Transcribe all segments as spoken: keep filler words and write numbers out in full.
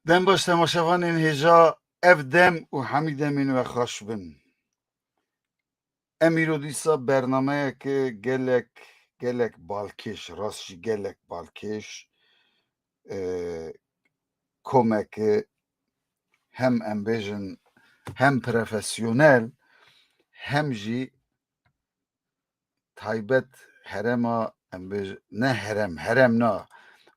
Dem baş temaşevanên hêja, ev dem û hemî demên we xweş bin. Em îro dîsa bernameyeke gelek, gelek balkêş, rast jî gelek balkêş, e, komeke hem em bêjin, hem profesyonel, hem jî taybet herêma, em bêj-, ne herêm, herêm na,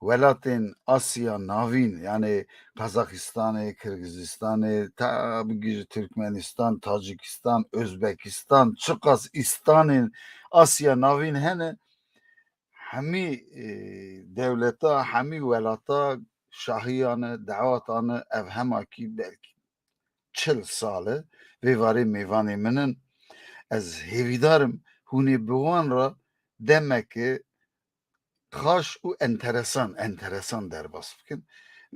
welatên Asya Navîn, yanî Qazaxistanê, Kirgizistanê, ta bigihîje Tirkmenistan, Tacikistan, Ozbekistan, çiqas îstanên Asya Navîn hene, hemî, e, dewleta, hemî welata şahiyane, dawetane, ev hemakî belkî çil sal e, vê varê mêvanê min in. Ez hêvîdar im hûn ê bi wan re demeke xaş û enteresan, enteresan derbas bikin.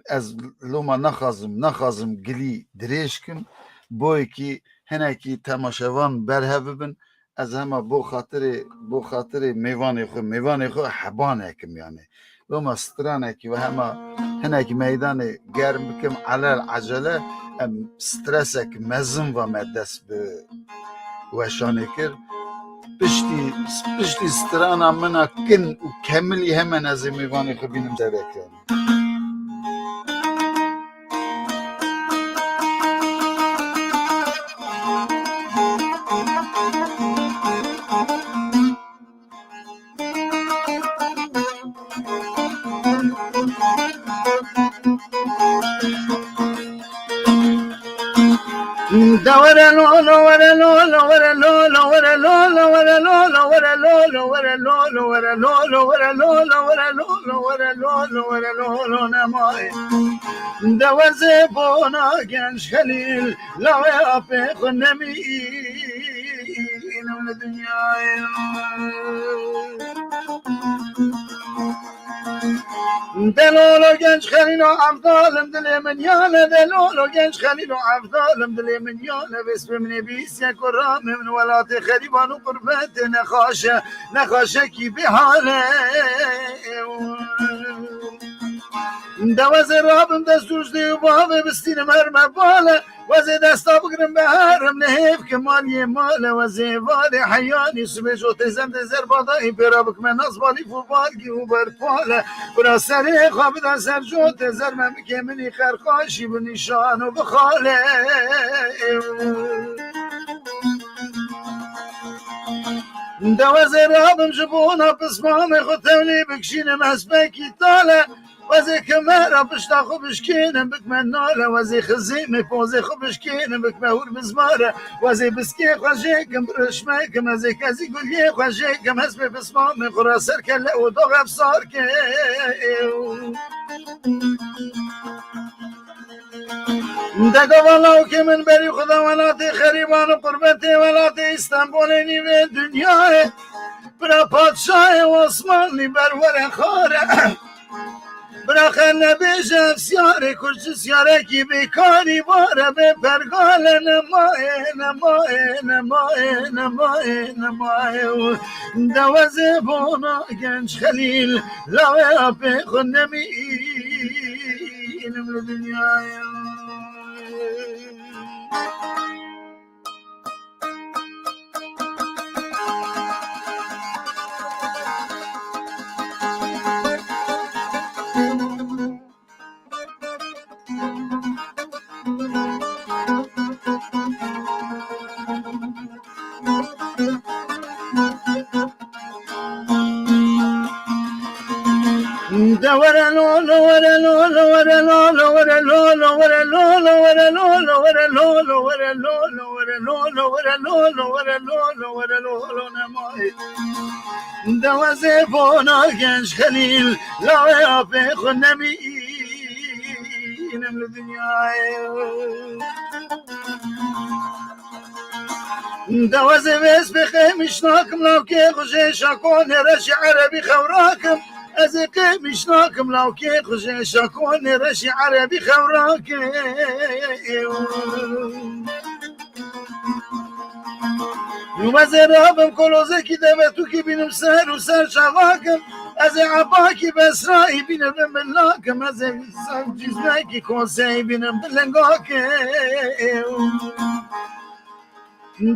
Ez loma naxwazim, naxwazim gilî dirêj kim, bo yekî hinekî temaşevan berhev bibin. Ez hema bo xatirê, bo xatirê mêvanê xwe, mêvanê xwe hebanekim yanî. Loma stranekî ve hema hinekî meydanê germ bikim, elel ecele, em stresek mezin ve me dest bi weşanê kir. Piştî, piştî strana min a kin û kemilî hemen ez ê mêvanê xwe bînim sereke. Dewezê bona genç Xelîl, lawê apê xwe nemînim li dinyayê. Delolo genç Xelîlo Evdalim dilê min yane, delolo genç Xelîlo Evdalim dilê min yane, vêspê min ê bîsiye ku ramê min welatê xerîban û qurbetê nexaşe, nexaşekî bêhale. Dewezê rabim dest û ji dê û bavê bistînim herme bale. Wezê desta bigrim beherim nehêv ke maliyê male. Wezê valê heyanî sibê jotê zem dê zer badayî pêra bikme nas balîf û balgî û berpale. Bira serê xwe bida ser jotê zer me bikê minî xerxaşî bi nîşan û bi xale. De wezê rabim ji bona pismamê xwe tevlî bikşînim hespekî tale. Wezê kemera pişta xwe bişkênim bikme nale. Wezê xizêmê pozê xwe bişkênim bikme hûr bizmare. Wezê biskê xwe jêkim birişmekim. Ezê kezî guliyê xwe jêkim hespê pismamê xwe ra ser kele û dox ev sarkê. De gava lawkê min berî xwe da welatê xerîban û qurbetê welatê Îstanbulê nîvê dinyayê. Bira padşahê Osmanlî ber were xare. Bira xer nebêje ev siyarê kurçi siyarekî bêkarî bare bê pergale nemaye, nemaye, nemaye, nemaye, nemaye. De wezê bona genç Xelîl, lawê apê xwe nemî înim li dinyayê. De wezê bona genç Xelîl, lawê apê xwe nemînim li dinyayê. De wezê vêspê qêmîş nakim, lawkê xwe jê şakonê reşî erebî xewrakim. Ez ê qêmîş nakim, lawkê xwe jê şakonê reşî erebî xewrakim. Wezê rabim kolozekî devetûkî bînim ser û ser çaxakim. Ez ê ebakî besrayî bînim bi milakim, ez ê cizmekî koseyî bînim bi lingakim.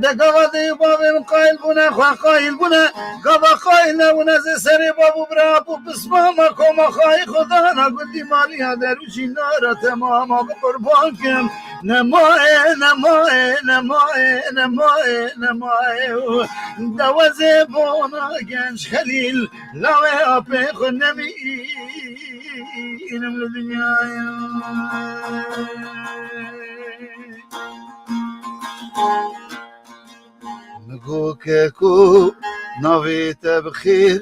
De gava dey û bavê min qayil bûne, xwe qayil bûne, gava qayil nebûne, ez ê serê bav û bira û pismama koma xayî xwe dana gundî maliya derû jî nara temama bi qurban kim. Nemaye, nemaye, nemaye, nemaye, nemaye. Dewezê bona genç Xelîl, lawê apê xwe nemînim li dinyayê. Min got keko navê te bi xêr,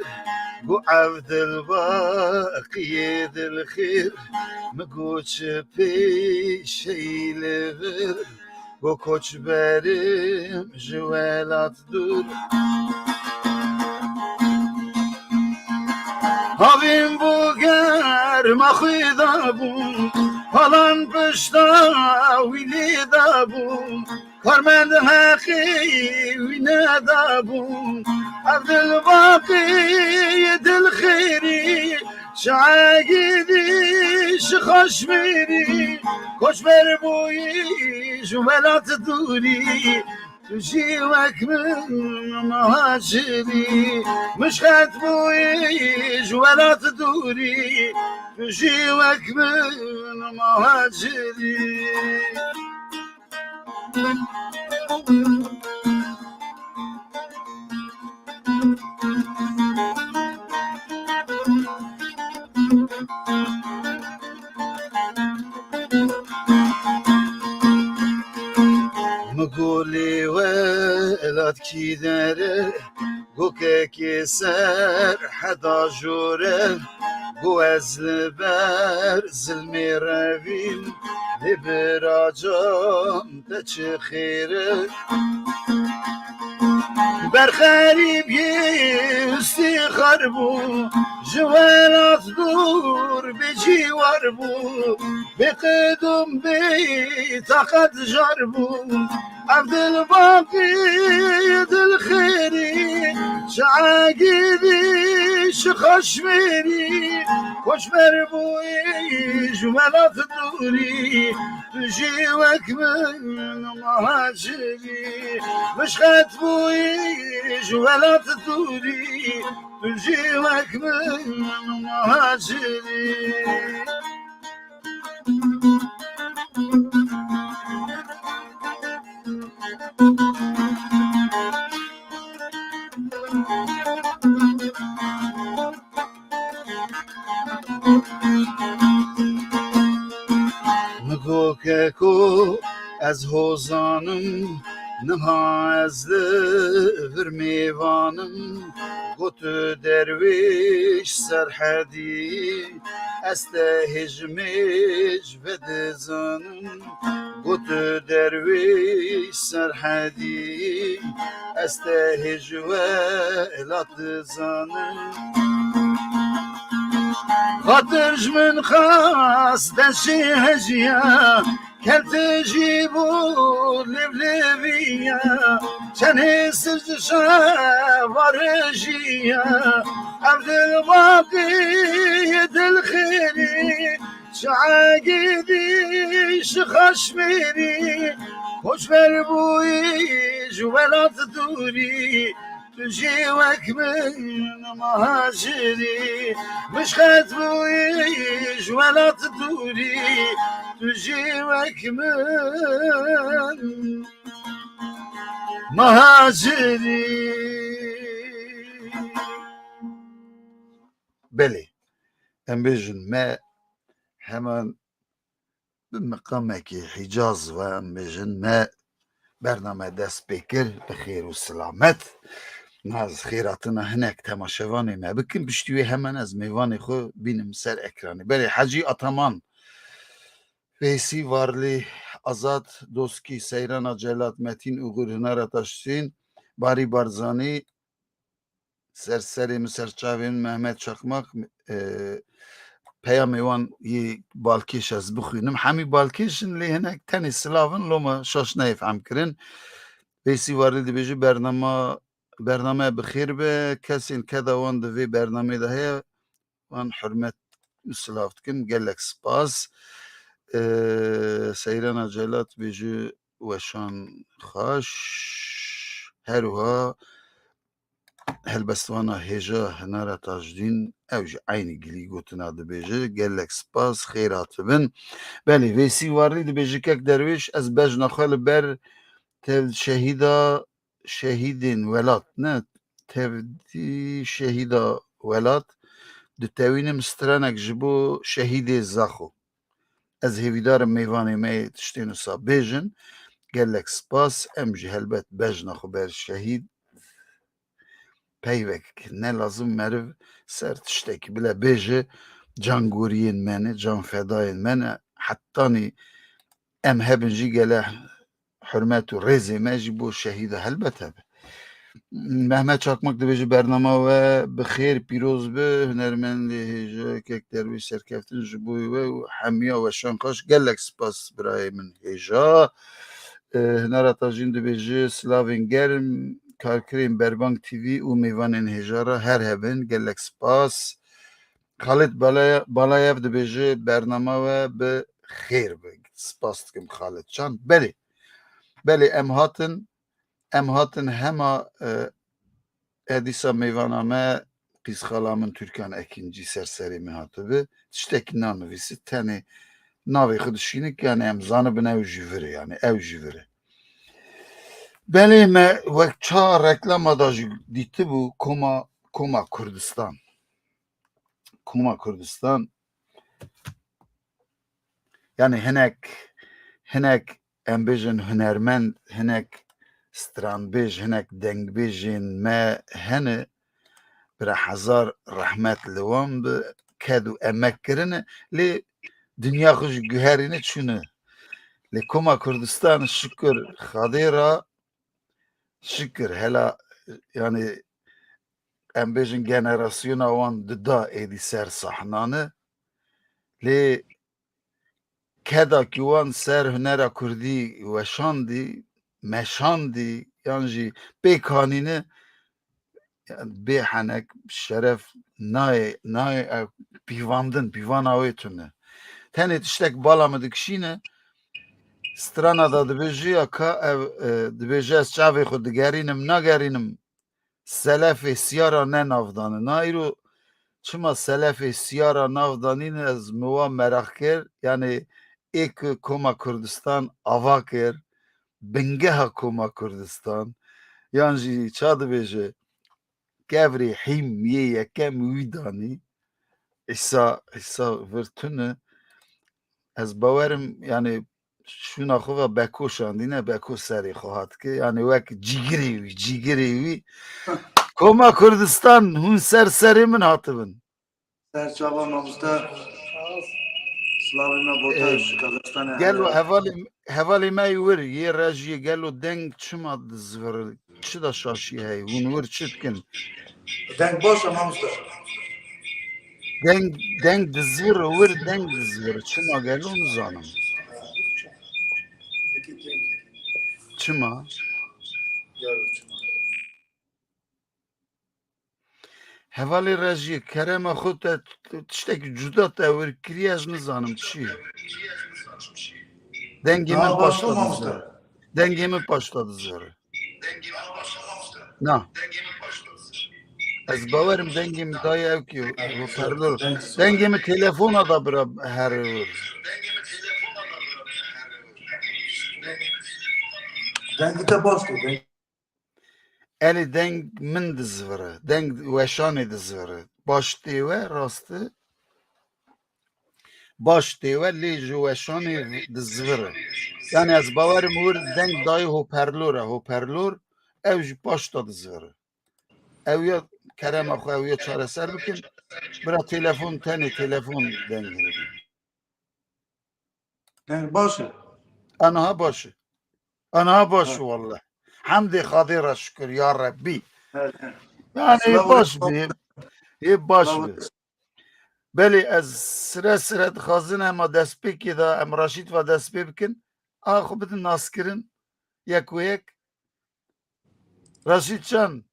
got Evdilbaqiyê dilxêr, min got çi pêşeyî li vir, got koçberim ji welat dûr. Havîn bû germa xwe dabû, palan pişta wî lê dabû. Karmend heqî wî nedabû. Evdilbaqî dilxêrî, şaegîdî şi xaşmêrî, koçber bûyî ji welat dûrî. Tu jî wek min muhacirî, mişxet bûyî ji welat dûrî. Tu jî wek min muhacirî. Min got lê welatkî dere, gokekê ser heda jore, got ez li ber zilmê revîm, lê biracan te çi xêr e. Ber xerîb yê ustîxar bû, ji welat dûr bêcîwar bû, bê qedûm bê taqet jar bû. Evdilbaqî dilxêrî, şaegîdî şi xaşmêrî, koçber bûyî ji welat dûrî. Tu jî wek min muhacirî, mişxet bûyî ji welat dûrî. Tu jî wek min muhacirî. Min got keko ez hozanim, niha ez li vir mêvanim. Got tu derwêş serhedî, ez te hêj mêj vedizanim. Got tu derwêş serhedî, ez te hêj welat dizanim. Xatir ji min xas deşê hejiya, kel tu jî bû lêvlêviya, çend hêsir ji şeva rijiya. Evdilbaqî dilxêrî, şaegîdî şi xaşmêrî, koçber bûyî ji welat dûrî. Tu jî wek min muhacirî, mişxet bûyî ji welat dûrî. Tu jî wek min muhacirî. Belê, em bêjin me heman bi miqamekî Hîcaz ve, em bêjin me bername dest pê kir bi xêr û silamet. Naz xêratina hinek temaşevanê me bikin. Piştî wê hemen ez mêvanê xwe bînim ser ekranê. Belê, Hecî Ataman, Veysî Varlî, Azad Doskî, Seyrana Celat, Metîn Ugur, Hinara Taşsîn, Barî Barzanî, ser serê min, ser çavên min, Mehmet Çakmak, e, peyamê wan yê balkêş ez bixwînim. Hemî balkêş in, lê hinek tenê silav in, loma şaş nayê fehm kirin. Veysî Varlî dibêje, bernama, bername bi xêr be, kesên keda wan di vê bernamê de heye, wan hurmet û silav dikim. Gelek spas. Ee, Seyrana Celat bêjî weşan xweş. Her wiha helbestvana hêja Hinara Tajdîn, ew jî eynî gilî gotina dibêje. Gelek spas, xêr hatibin. Belê, Vêsî Warlî dibêje, kek Derwêş, ez bejna xwe li ber tev şehîda, şehîdên welat, ne, tevdî şehîda welat, ditewînim stranek ji bo şehîdê Zaxo. Ez hêvîdar im mêvanê me yê tiştên wisa bêjin. Gelek spas. Em jî helbet bejna xwe ber şehîd peyvek ne lazim meriv ser tiştekî bile bêje. Cangoriyên me ne, canfedayên me ne. Hetanî em hebin jî gele hurmet û rêzê me jî bo şehîda helbet hebe. Mehmet Çakmak dibêje, bernama we bi xêr pîroz bi, hunermendê hêja kek Derwêş serkeftin ji bo we û hemiya weşan xweş. Gelek spas birayê min hêja. E, Hinara Tajîn dibêje, silavên germ, karkerên Berbang T V û mêvanên hêja re her hebin. Gelek spas. Xalid Balaya-, Balayev dibêje, bernama we bi xêr be. Spas dikim Xalid Can. Belê. Belê, em hatin, em hatin hema, e, e, dîsa mêvana me qîzxala min Türkan Ekincî ser serê min hatibi. Tiştekî nanivîsi, tenê navê xwe dişînik, yani em zanibin ew jî vir e, yani ew jî vir e. Belê, me wek çawa reklama da jî dîtibû Koma, Koma Kurdistan. Koma Kurdistan, yani hinek, hinek em bêjin hunermend, hinek stranbêj, hinek dengbêjên me hene, bira hezar rehmet li wan bi, ked û emek kirine, lê dinya xwe ji guherîne çûne. Lê Koma Kurdistan şikir Xadê ra, şikir hela, yani em bêjin generasyona wan dida êdî ser sahnane. Lê kedakî wan ser hunera kurdî weşandî, meşandî, yan jî pêk hanîne, yani bê henek, şeref nayê, nayê ev pîvandin, pîvana wê tune. Tenê tiştek bala min dikişîne, strana da dibêje ya ka ev, e, dibêje ez çavê xwe digerînim, nagerînim, selefê siyara ne navdane. Na îro çima selefê siyara navdanîne, ez mi wa meraq kir, yani ê ku Koma Kurdistan ava kir, bingeha Koma Kurdistan, yan jî ça dibêje, kevrê hîm yê yekem wî danî, Îsa, Îsa vir tune. Ez bawerim, yani şûna xwe ve Beko şandîne, Beko serê xwe hat ki, yani wek cîgirê wî, cîgirê wî. Koma Kurdistan, hûn ser serê min hatibin. Serçava mamoste. Slavê me Botaş, Ee, Kazakistanê gelo heye. Hevalê, hevalê me yê wir, yê rejiyê gelo deng çima dizvir, çi da şaşî heye? Hûn wir çi dikin? Deng baş e mamoste. Deng, deng dizvir, wir deng dizvir. Çima gelo nizanim. Çima? Hevalê rejiyê, kerema xwe te, te tiştekî cuda te wir kiriye, ez nizanim çi. Dengê min paşta dizvere. Dengê min paşta dizvere. Na. Ez bawerim dengê min dayê ew ki hoparlor. Dengê min telefona da bira her wir. Dengê te baş e, deng- Elê deng min dizvire, deng weşanê dizvire. Baş tê we, rast e. Baş tê we, lê ji weşanê dizvire. Yani ez bawerim wir deng dayê hoparlor e, hoparlor, ew ji paş da dizvire. Ew ya kerema xwe, ew ya çareser bikin. Bira telefon, tenê telefon deng hiriye. Yani baş e. Aniha baş e. Aniha baş e, ha, wallah. Hemdê Xadê re şikir ya Rebbî. Evet, evet. Yani baş bî. Ê baş bî. Belê ez sire sire dixwazin ema destpêkê de em Raşîd ve dest pê bikin. A xwe bidin naskirin. Yek we yek. Raşîd Can.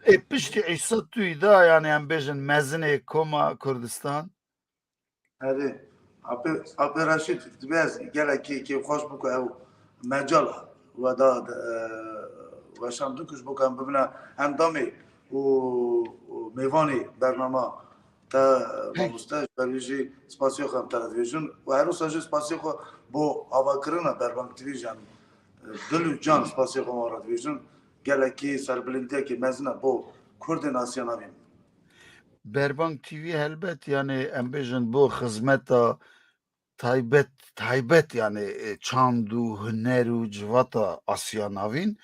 Ê piştî Îsa Tûyî da, yani em bêjin mezinê Koma Kurdistan. Herê. Apê, Apê Reşîd, divê ez gelekî kêfxweş bû ku ew mecal we da, e, weşandin ku ji bo ku em bibine endamê û, û mêvanê bernama te, mamoste, ji ber wî jî spasiya xwe em te re dibêjin û her wisa jî spasiya xwe bo avakirina Berbang T V jî em, e, dil û can spasiya xwe wan re dibêjin. Gelekî serbilindiyekê mezin e bo Kurdên Asya Navîn. Berbang T V helbet, yani em bêjin bo xizmeta taybet, taybet yani, e, çand û huner û civata Asya Navîn.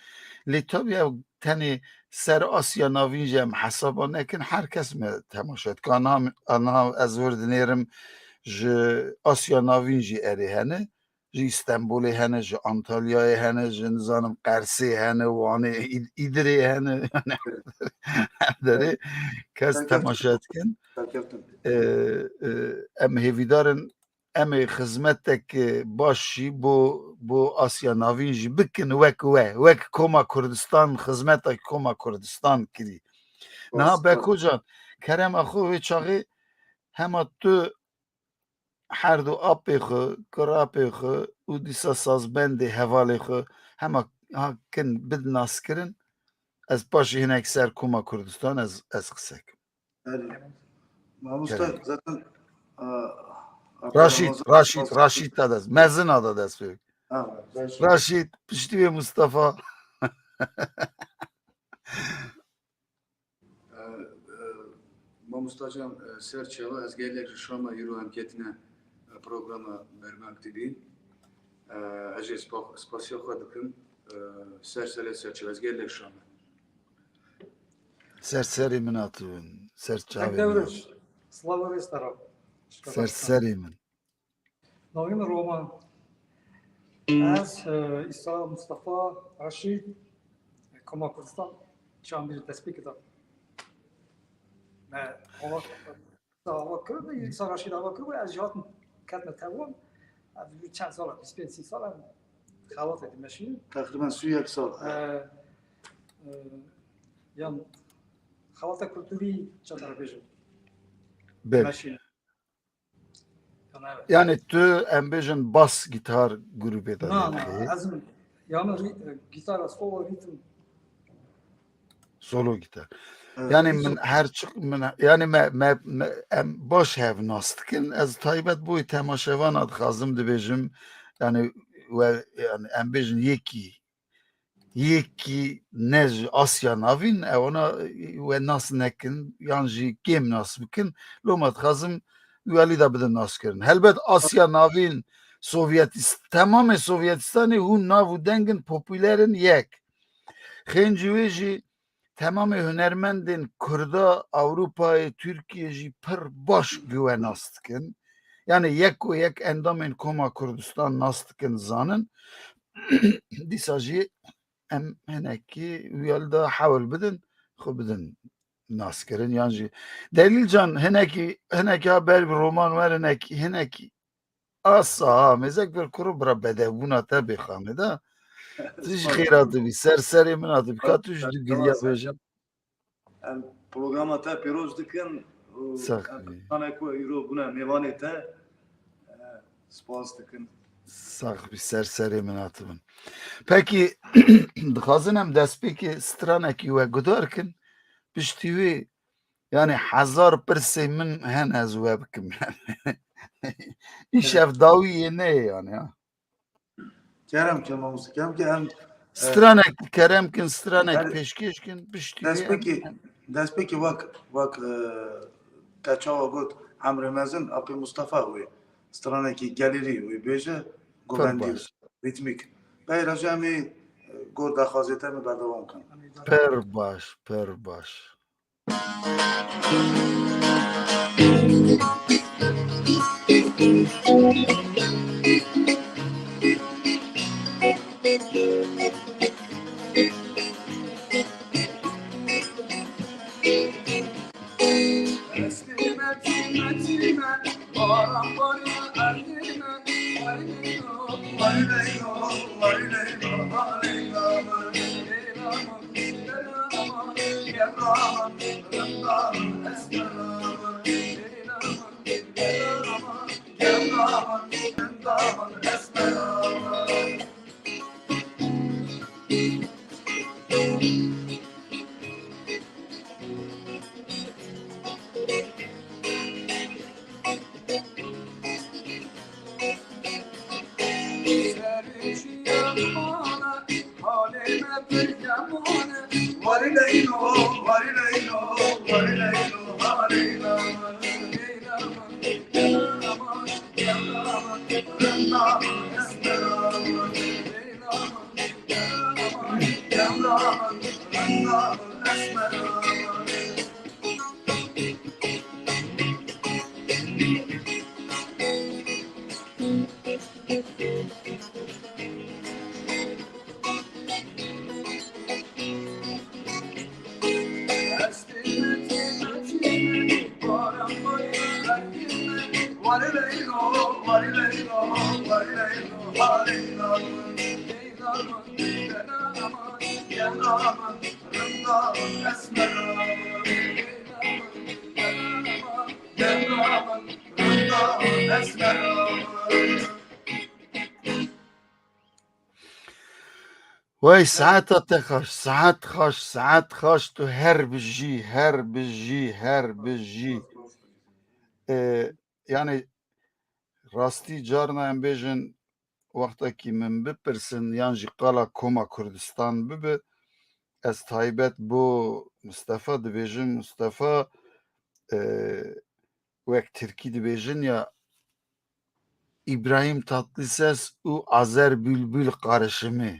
Lê tabii ew tenê ser Asya Navîn jî em hesaba nekin, her kes me temaşe dike. Ana, ana ez wir dinêrim ji Asya Navîn jî erê hene, ji Îstenbulê hene, ji Antalyayê hene, ji nizanim Qersê hene, Wanê, Îd-, Îdirê hene, yani her derê kes temaşe dikin. E, e, em hêvîdarin em ê xizmetek, e, baş jî bo, bo Asya Navîn jî bikin wek we, wek Koma Kurdistan, xizmeta Koma Kurdistan kirî. Niha Beko can, kerema xwe wê çaxê hema tu her du apê xwe, kirapê xwe û dîsa sazbendê hevalê xwe hema ha kin bidin naskirin, ez paşê hinek ser Koma Kurdistan ez, ez qise kim. Belê. Mamoste, Kerem. Zaten, a, a, Raşîd, Ramazan Raşîd, Ramazan Raşîd da dest. Mezina da dest pê. Ha, Raşîd. Raşîd, piştî wê Mustafa. E, e, Mamosta can, e, ser çava ez gelek ji şama îro em ketine, e, programa Berbang T V. E, ez jê spa-, spasiya xwe dikim. E, ser serê ser çava ez gelek şama. Ser serê min hatibin. Ser çavê min. Dewriş. Slava Restara. Ser serê min. Navî min Roman. Ez, e, Îsa Mustafa Reşîd, Koma Kurdistan, çan bir destpêkê de. Me hava, hava kir, Îsa Reşîd hava kir, ez jî hatim ketme tewon. Ez bir çend sala, bîst pênc sî sala xelatê dimeşînim. Teqrîben sî û yek sal. E, e, yan xelata kulturî çatar bêjim. Belê. Meşînim. Yan evet. Yani tu em bêjin bas gitar grubê de Na, dikê. na, ez min, ya min rî-, e, gitara solo, rîtm. Solo gitar. Evet. Yani min her çik min yani me, me, me, em baş hev nas dikin. Ez taybet boy temaşevana dixazim dibêjim. Yani we yani em bêjin yekî yekî ne ji Asya Navîn, e, ona, e, we nas nekin, yan jî kêm nas bikin. Loma dixazim welî de bidin nas kirin. Helbet Asya Navîn, Sovyetist-, temamê Sovyetistanê hûn nav û dengin popûler in yek. Xêncî wê jî temamê hunermendên Kurda Ewropayê, Tirkiyê jî pir baş bi we nas dikin. Yani yek û yek endamên Koma Kurdistan nas dikin, zanin. Dîsa jî em hinekî wî alî de hewl bidin, xwe bidin naskirin. Yan jî Delîl can hinekî, hinekî ha ber bi roman wer hinekî, hinekî asa ha mêzek bir kuro bira bedevbûna te bê xanê de. Tu jî xêra tu bî, ser serê min hatibî. Ka tu jî du giliya bêjin. Em programa te pîroz dikin û Sax em bî. Pirsane ku îro bûne mêvanê te, e, spas dikin. Sax bî, ser serê min hatibin. Pekî dixwazin em destpêkê stranekî we guhdar kin. Piştî wê yani hezar pirsê min hene ez we bikim yani. Îşev dawî yê neyê yani ha. Kerem ke mamoste, kerem ke em Stranek kerem kin, stranek Yani pêşkêş kin, piştî wê destpêkî, em- destpêkî wek, wek, e, te çawa got, Emrê Mezin, Apê Mustafa wê stranekî gelêrî wê bêje, govendî, baş. Rîtmîk. Beyra jî em ê, e, gor daxwazê te em ê berdewam kin. Per baş, per baş. Wey, saeta te xweş, saet xweş, saet xweş, tu her bijî, her bijî, her bijî. Ee, yani rastî carna em bêjin, wextekî min bipirsin yan jî qala Koma Kurdistan bibe, ez taybet bo Mustafa dibêjim, Mustafa, e, wek tirkî dibêjin ya, İbrahim Tatlıses û Azer Bülbül karışımı.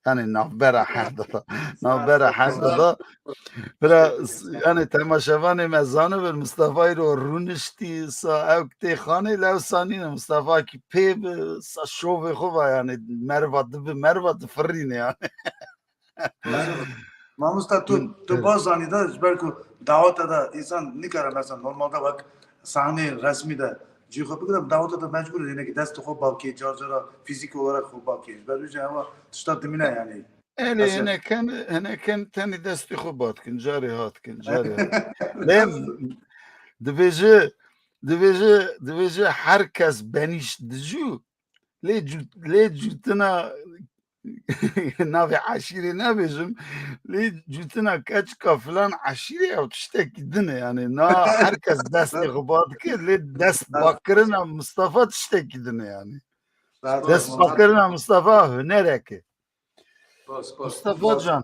Yani navbera her da, navbera her da. Bira, yani temaşevanê me zanibin, Mustafa îro rûniştî, sa ew tê xanê, lew sanîne Mustafa ki pê bi, sa şovê xwe va yani, merva dibi, merva difirîne yani. Mamosta, tu, tu baş zanî de, ji ber ku daweta de însan nikare, mesela normalde wek sahneyê resmî de cî xwe bigire, daweta de mecbûr e hinekî destê xwe bavkê, car cara fîzîk olarak xwe bavkê. Ji ber wî jî hewa tişta dimîne yani. Elê hinekin, hinekin tenê destê xwe bat kin, carê hat kin, carê hat. Lê dibêje, dibêje, dibêje her kes benîş dijû, lê cû-, lê cûtina navê eşîrê nebêjim, lê cûtina keçika filan eşîrê ew tiştekî din e, yani na her kes destê xwe ba dike, lê dest bakirina Mistefa tiştekî din e yani. Dest bakirina Mistefa hunerek e. Mistefa can,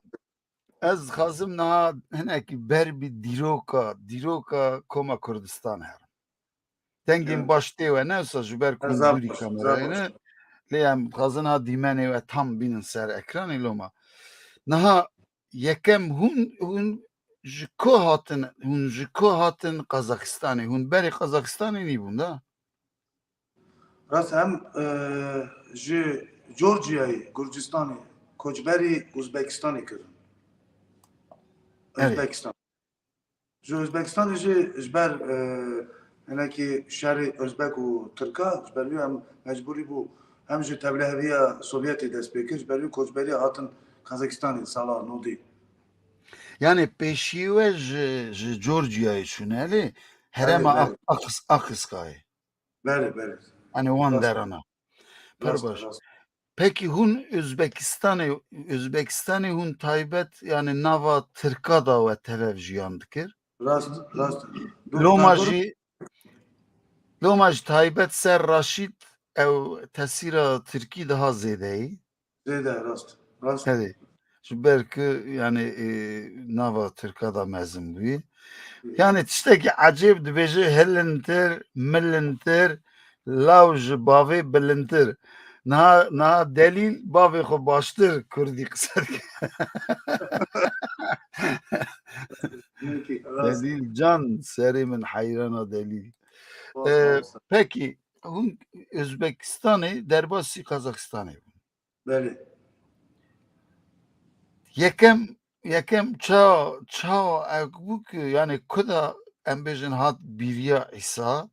ez dixwazim niha hinekî ber bi dîroka, dîroka Koma Kurdistan herim. Dengên baş tê we ne, wisa ji ber ku dûrî kamerayê ne. Lê em dixwazin ha dîmenê we tam bînin ser ekranê loma. Niha yekem hûn, hûn ji ku hatin, hûn ji ku hatin Qazaxistanê? Hûn berê Qazaxistanê nîbûn da? Rast em, e, ji Georgiayê, Gurcistanê, koçberî Uzbekistanê kirin. Erê. Uzbekistan. Ji Uzbekistanê jî ji ber, e, hinekî şerê Uzbek û Tirka, ji ber wî em mecbûrî bû hem ji tevliheviya Sovyetê dest pê kir, ji ber wî koçberiya hatin Kazakistanê sala nodî. Yani pêşî we ji, ji Georgiayê çûne, lê herema Ak-, Akis-, Akiskayê. Belê, belê. Hani wan derana. Pir baş. Pekî hûn Özbekistanê, Özbekistanê hûn taybet, yani nava Tirka da we tev jiyan dikir? Rast, rast. Loma jî, loma jî taybet ser Raşîd ew tesîra Tirkî daha zêde ye. Zêde, rast. Rast. Herê. Ji ber ku, yani, e, nava Tirka da mezin bûye. Yani tiştekî ecêb dibêje, hilintir, milintir, law ji bavê bilintir. Niha, niha Delîl bavê xwe baştir Kurdî qise dike. Delîl can, serê min heyrana Delîl. Ee, pekî, hûn Özbekistanê derbasî Kazaxistanê bûn. Belê. Yekem, yekem ça, ça ew bû ku, yani ku da em bêjin hat bîriya Îsa,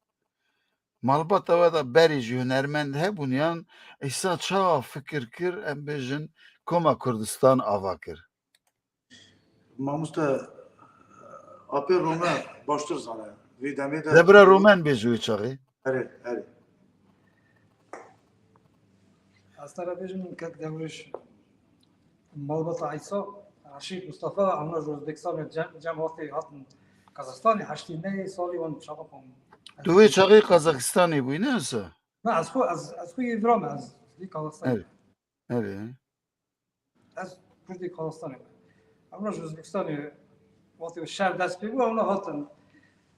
malbata we de berê jî hunermend hebûn, yan Îsa ça fikir kir, em bêjin Koma Kurdistan ava kir? Mamoste, apê Rome baştir zane. Vê demê de. De bira Romen bêje wê çaxê. Erê, erê. Ez te re bêjim, kek Dewrêş, malbata Îsa, Reşîd Mustafa, emna ji Uzbekistanê cem, cem wextê hatin Kazaxistanê, heştê neyê salî wan çaxa xwe. Tu wê çaxê Kazaxistanê bûyî, ne wisa? Na, ez xwe, ez, ez xwe yê vira me, ez vî Kazaxistanê. Erê, erê. Ez Kurdê Kazaxistanê me. Emna ji Uzbekistanê wextê şer dest pê bû, emna hatin,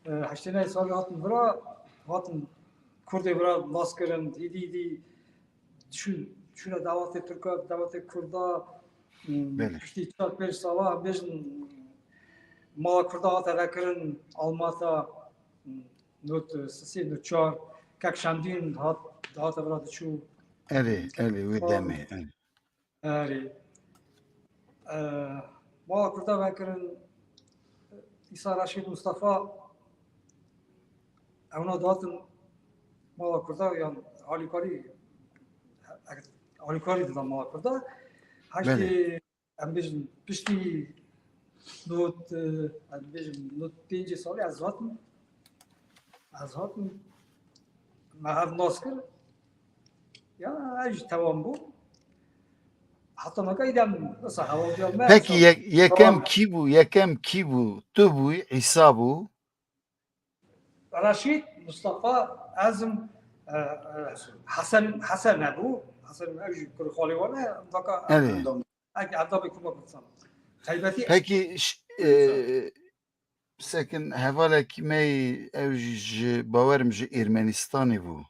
e, heştê nehê salî hatin vira, hatin Kurdê vira nas kirin, hîdî hîdî çû-, çûne dawetê Tirka, dawetê Kurda, hmm, Belê. Piştî çar pênc sala, bêjin mala Kurda hate vekirin, Almata, hmm, not sisê, not çar, kek Şemdîn hat, dihate vira diçû. Erê, erê, wê demê, erê. Erê. E, mala Kurda vekirin, Îsa Reşîd Mustafa, ewna dihatin mala Kurda, yan alîkarî, alîkarî dida mala Kurda. Heştê, Belê. Em bêjin, piştî not, e, em bêjin, not pêncê salî ez hatim. Ez hatim. Me hev nas kir. Ya, ev jî tewam bû. Heta naka îdem, mesela, hevaldiya me, Pekî mesela, ye-, yekem devam kî bû? Yekem kî bû? Tu bûyî, Îsa bû? Reşîd, Mustafa, ez im, e, e, Hesen, Hesen hebû. Hesen ew jî kurê xalê wan e, daka Evet. endam. Eke endamê Koma Kurdistan. Taybetî Pekî ş-, e, sekin hevalekî me yî ew jî ji, bawerim ji Ermenistanê bû.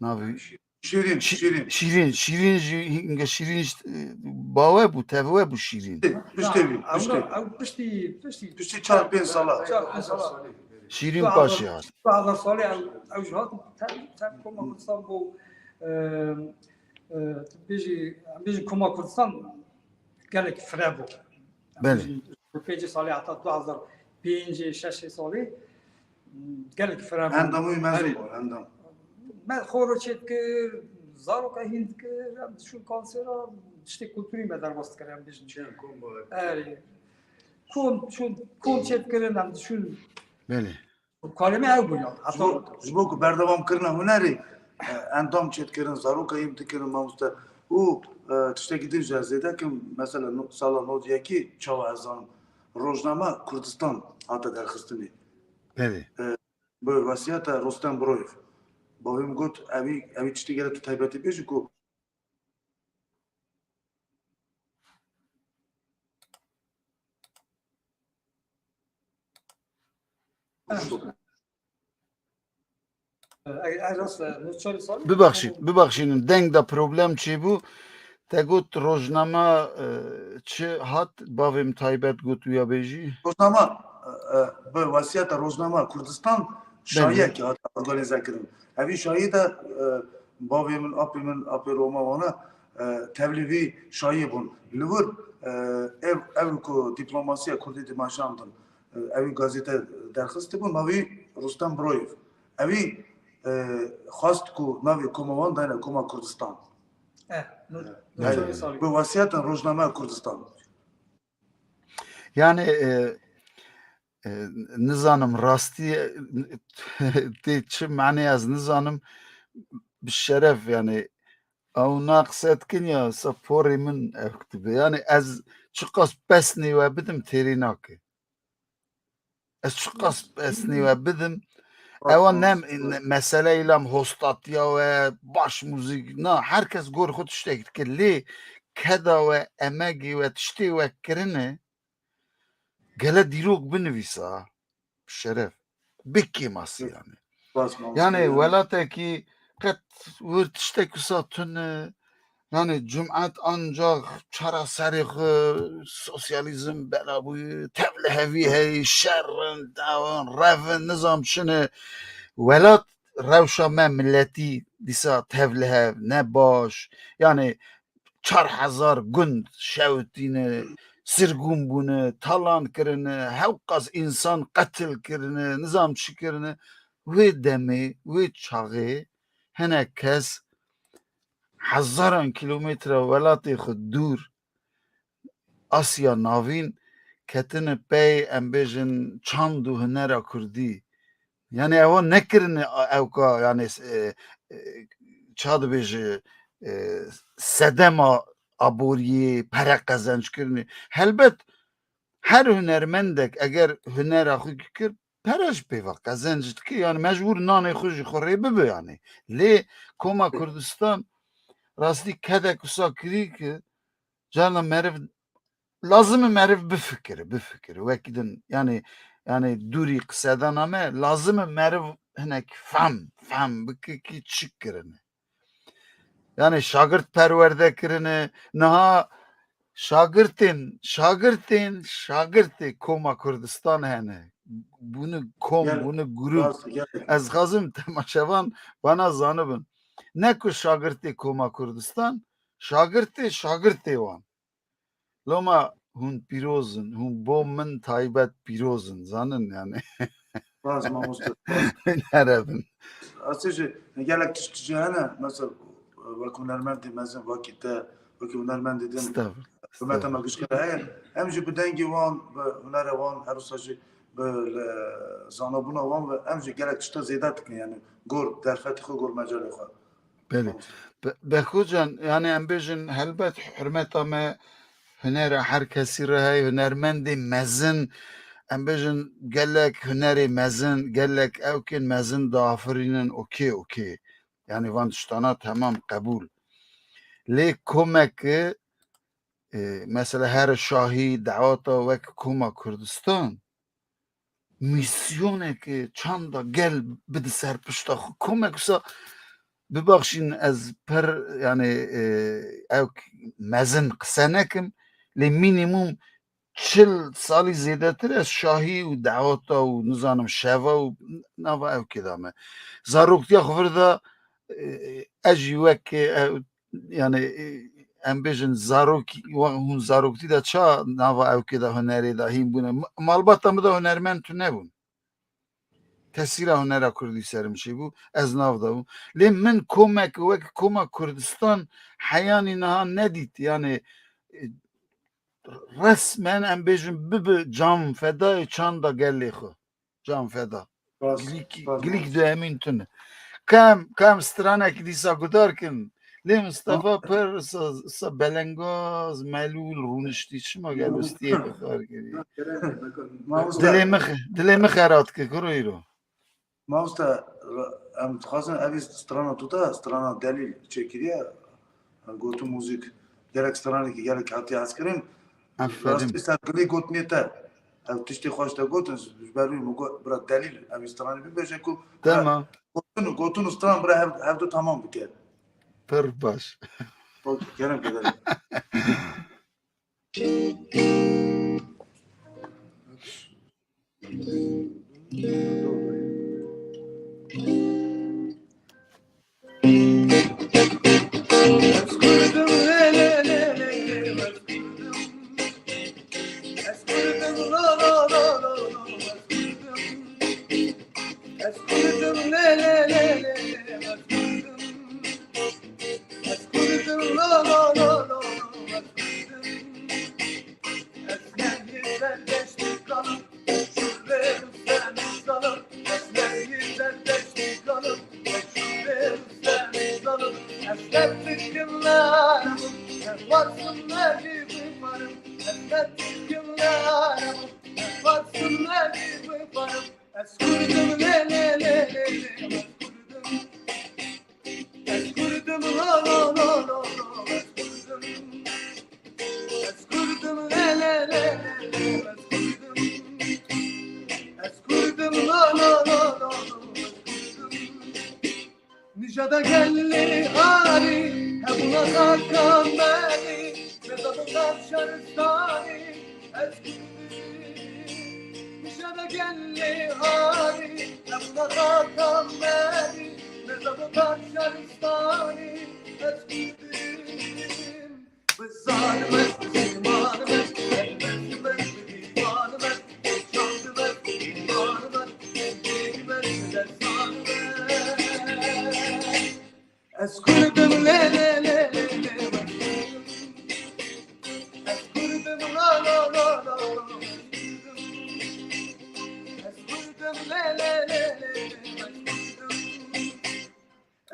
Navê Şîrin, Şî-, Şîrin. Şîrin, Şîrin jî, hinga Şîrin jî, e, bawe bû, tevwe bû Şîrin. Piştê wî, Ya, piştê. Ew, ew piştî, piştî. Piştî çar pênc sala. Çar pênc sala. Şîrin Paşê hat. Du hazar salê ew, ew jî hat, tev, tev Koma Kurdistan bû, e, e, tu bêjî, em bêjin Koma Kurdistan gelek fire bû. Belê. Em bêjin, pêncî salê heta du hazar pêncî şeşê salê, gelek fire bû. Endamû mezin Erê. bû, endam. Me xoro çêdikir, zaroka hîn dikir, em diçûn konsera, tiştê kulturî me derbas dikir, em bêjin. Çend kom bû? Erê. Kom, çûn, kom çêdikirin, em diçûn. Belê. Karê me ew bû ya. Ji bo, ji bo ku berdewam kirina hunerê, e, endam çêdikirin, zaroka hîn dikirin, mamoste. Û, e, tiştekî din jî ez zêde kim, mesela no-, sala nod yekê çawa ez zanim, Rojnama Kurdistan hate derxistinê. Belê. E, bi wesiyeta Rostem Broyev. Bavê min got, evî, evî tiştê gelek tu taybetî bêjî ku Bibaxşîn, bibaxşînin, deng de problem çêbû. Te got rojnama, e, çi hat? Bavê min taybet got wîya bêjî. Rojnama, e, e, bi wesiyeta Rojnama Kurdistan Belê. şayiyekî hat organîze kirin. Evî şayî de, e, bavê min, apê min, apê Roma wana, e, tevlî vî şayî bûn. Li wir, e, ev, ev ku diplomasiya Kurdî dimeşandin, e, ew gazetê derxistibû, navî Rustem Broyev. Ewî, e, xwest ku navê koma wan dayne Koma Kurdistan. Eh, nu, E, nu, bi wesiyeta Rojnameya Kurdistan. Yani, e, e, nizanim rastî, e, tê çi manê ez nizanim, bi şeref yani, ew na qise dikin ya, se porê min ew kitibe. Yani ez çiqas pesnê we bidim têrê nake. Ez çiqas pesnê we bidim. Ewa ne, ne mesele îlam hostatiya we, baş muzîk, na, her kes gor xwe tiştek dike. Lê keda we, emegê we, tiştê we kirine, gele dîrok binivîsa, şeref, bi kêmasî yani. Spas, mamoste. Yani welatekî qet wir tiştek wisa tune, yani cum'et ancax çareserê xwe, sosyalîzm bela bûye, tevlihevî heye, şer in, dew in, rev in, nizam çi ne. Welat rewşa me miletî dîsa tevlihev, ne baş. Yani çar hezar gund şewitîne, sirgûn bûne, talan kirine, hewqas însan qetil kirine, nizam çi kirine. Wê demê, wê çaxê hinek kes hezaran kîlometre welatê xwe dûr, Asya Navîn, ketine pey, em bêjin, çand û hunera kurdî. Yani ewa nekirine a-, ewka, yani, e, e, ça dibêje, e, sedema aboriyê, pere qezenc kirinê. Helbet her hunermendek eger hunera xwe kir, pere ji pê ve qezenc dike, yani mecbûr nanê xwe jî xwe rê bibe yani. Lê Koma Kurdistan rastî kedek wisa kirî ki carna meriv, lazim e meriv bifikire, bifikire. Wekî din, yani, yani dûrî qiseda name, lazim e meriv hinek fehm, fehm bike ki çi kirine. Yani şagirt perwerde kirine. Niha şagirtên, şagirtên, şagirtê Koma Kurdistan hene. Bunu kom, Gel, bunu grup. Rast, gel. Ez xwazim temaşevan bana zanibin. Ne ku şagirtê Koma Kurdistan, şagirtê, şagirtê wan. Loma hûn pîroz in, hûn bo min taybet pîroz in, zanin yani. Spas mamoste, spas. Nerebin. Asê jî gelek tişt jî hene, mesela wek hunermendê mezin, wekî te, wekî hunermendê din. Estağfurullah, hurmeta me estağfurullah. Gişkere heye. Em jî bi dengê wan, bi hunera wan, her wisa jî bi le-, zanabûna wan ve em jî gelek tişta zêde dikin, yani gor derfetê xwe, gor mecalê xwe. Belê. Be-, Bexo can, yani em bêjin helbet hurmeta me hunera her kesî re heye, hunermendê mezin, em bêjin gelek hunerê mezin, gelek ewkên mezin diafirînin, okê, okê. Yani van tiştana temam qebûl. Lê komeke, e, mesela here şahî, daweta wek Koma Kurdistan, mîsyoneke çanda gel bide ser pişta xwe. Komek wisa bibaxşîn ez pir, yani, e, ew k-, mezin qise nekim, lê mînîmum çil salî zêdetir ez şahî û daweta û nizanim şeva û nava ewkê de me. Zaroktiya xwe vir de, e, ez jî wek, e, yani, e, em bêjin zarokî, wa-, hûn zaroktî de ça nava ewkê de hunerê de hîn bûne? Ma-, malbata min de hunermend tune bûn. Tesîra hunera kurdî ser min çêbû, ez nav de bûm. Lê min komek wek Koma Kurdistan heyanî niha nedît. Yani, e, resmen em bêjin bibe can fedayê çanda gelê xwe. Can feda. Spas, Gilîk, spas, gilîk spas. Duyemîn tune. Kam, kam stranekî dîsa guhdar kin. Lê Mistefa Tamam. Pir sa, sa belengaz, melûl, rûniştî. Çima gel Tamam. Wistiyê bixar kirî? Mamoste. Dilê min xe-, dilê min xerat kir, kuro îro. Mamoste, em dixwazin evî strana tu de, strana delîl çêkiriye. Gotu muzîk, gelek stranekî gelek hatiye hezkirin. Aferin. Rastî ser dilê gotinê te. Ev tiştê xweş te gotin, ji ber wî min got, bira delîl, em stranî bibêje ku Tamam. Gotin, gotin û stran bira hev, hevdu tamam bike. Pir baş. Okey, kerem kederim. Nijada gelê arî, hebûna xaka me dî, mezabûna şaristanî, ez Kurd im. Nijada gelê arî, hebûna xaka me dî, mezabûna şaristanî, ez Kurd im. Bi zan me, bi ziman me, bi dil me, bi dîwan me, bi çand me, bi îman me, bi dil me, bi desan me. Ez Kurd im, lê, lê, lê, lê, lê, ez Kurd im. Ez Kurd im, la, la, la, la, la, ez Kurd im. Ez Kurd im, lê, lê, lê, lê, lê, ez Kurd im.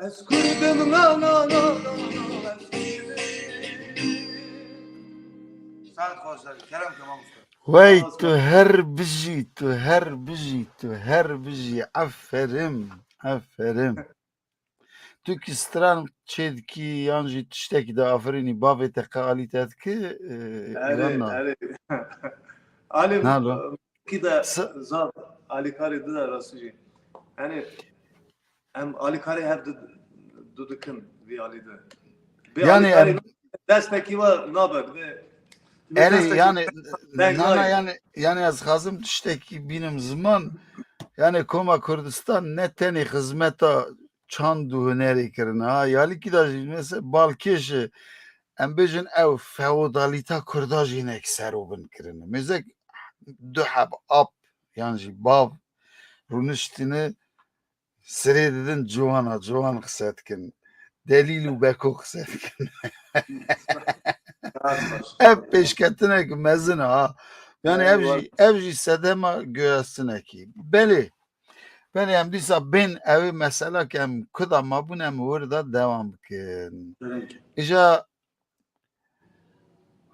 Ez Kurd im, la, la, la, la, la, ez Kurd im. Saet xweş, kerem ke mamoste. Wey, tu her bijî, tu her bijî, tu her bijî. Aferin, aferin. Tu ki stran çêdikî yan jî tiştekî de afirînî bavê te qe alî te dike, e, Erê, yan na? Erê. Alî, Nalo? Ki de Sa- zaf alîkarê dide rastî jî. Yani em alîkarê hev du, du dikin vî alî de. Vî Yani alîkarê em- destekî we nabe, bi Erê, yani Deng nana nayê. Yani yani ez xazim tiştekî bînim ziman. Yani Koma Kurdistan ne tenê xizmeta çand û hunerê kirine ha. Yalikî da jî mesela balkêş e, em bêjin ew feodalîta Kurda jî hinek serobin kirine. Mêzek du heb ap yan jî bav rûniştine sirê didin ciwana, ciwan qise dikin. Delîl û Beko qise dikin. Ev pêşketinek mezin e ha. Yani ev jî, ev jî sedema guhastinekî. Belê. Belê em dîsa bên ew ê mesela ke em kuda mabûn em wir de dewam bikin. Îja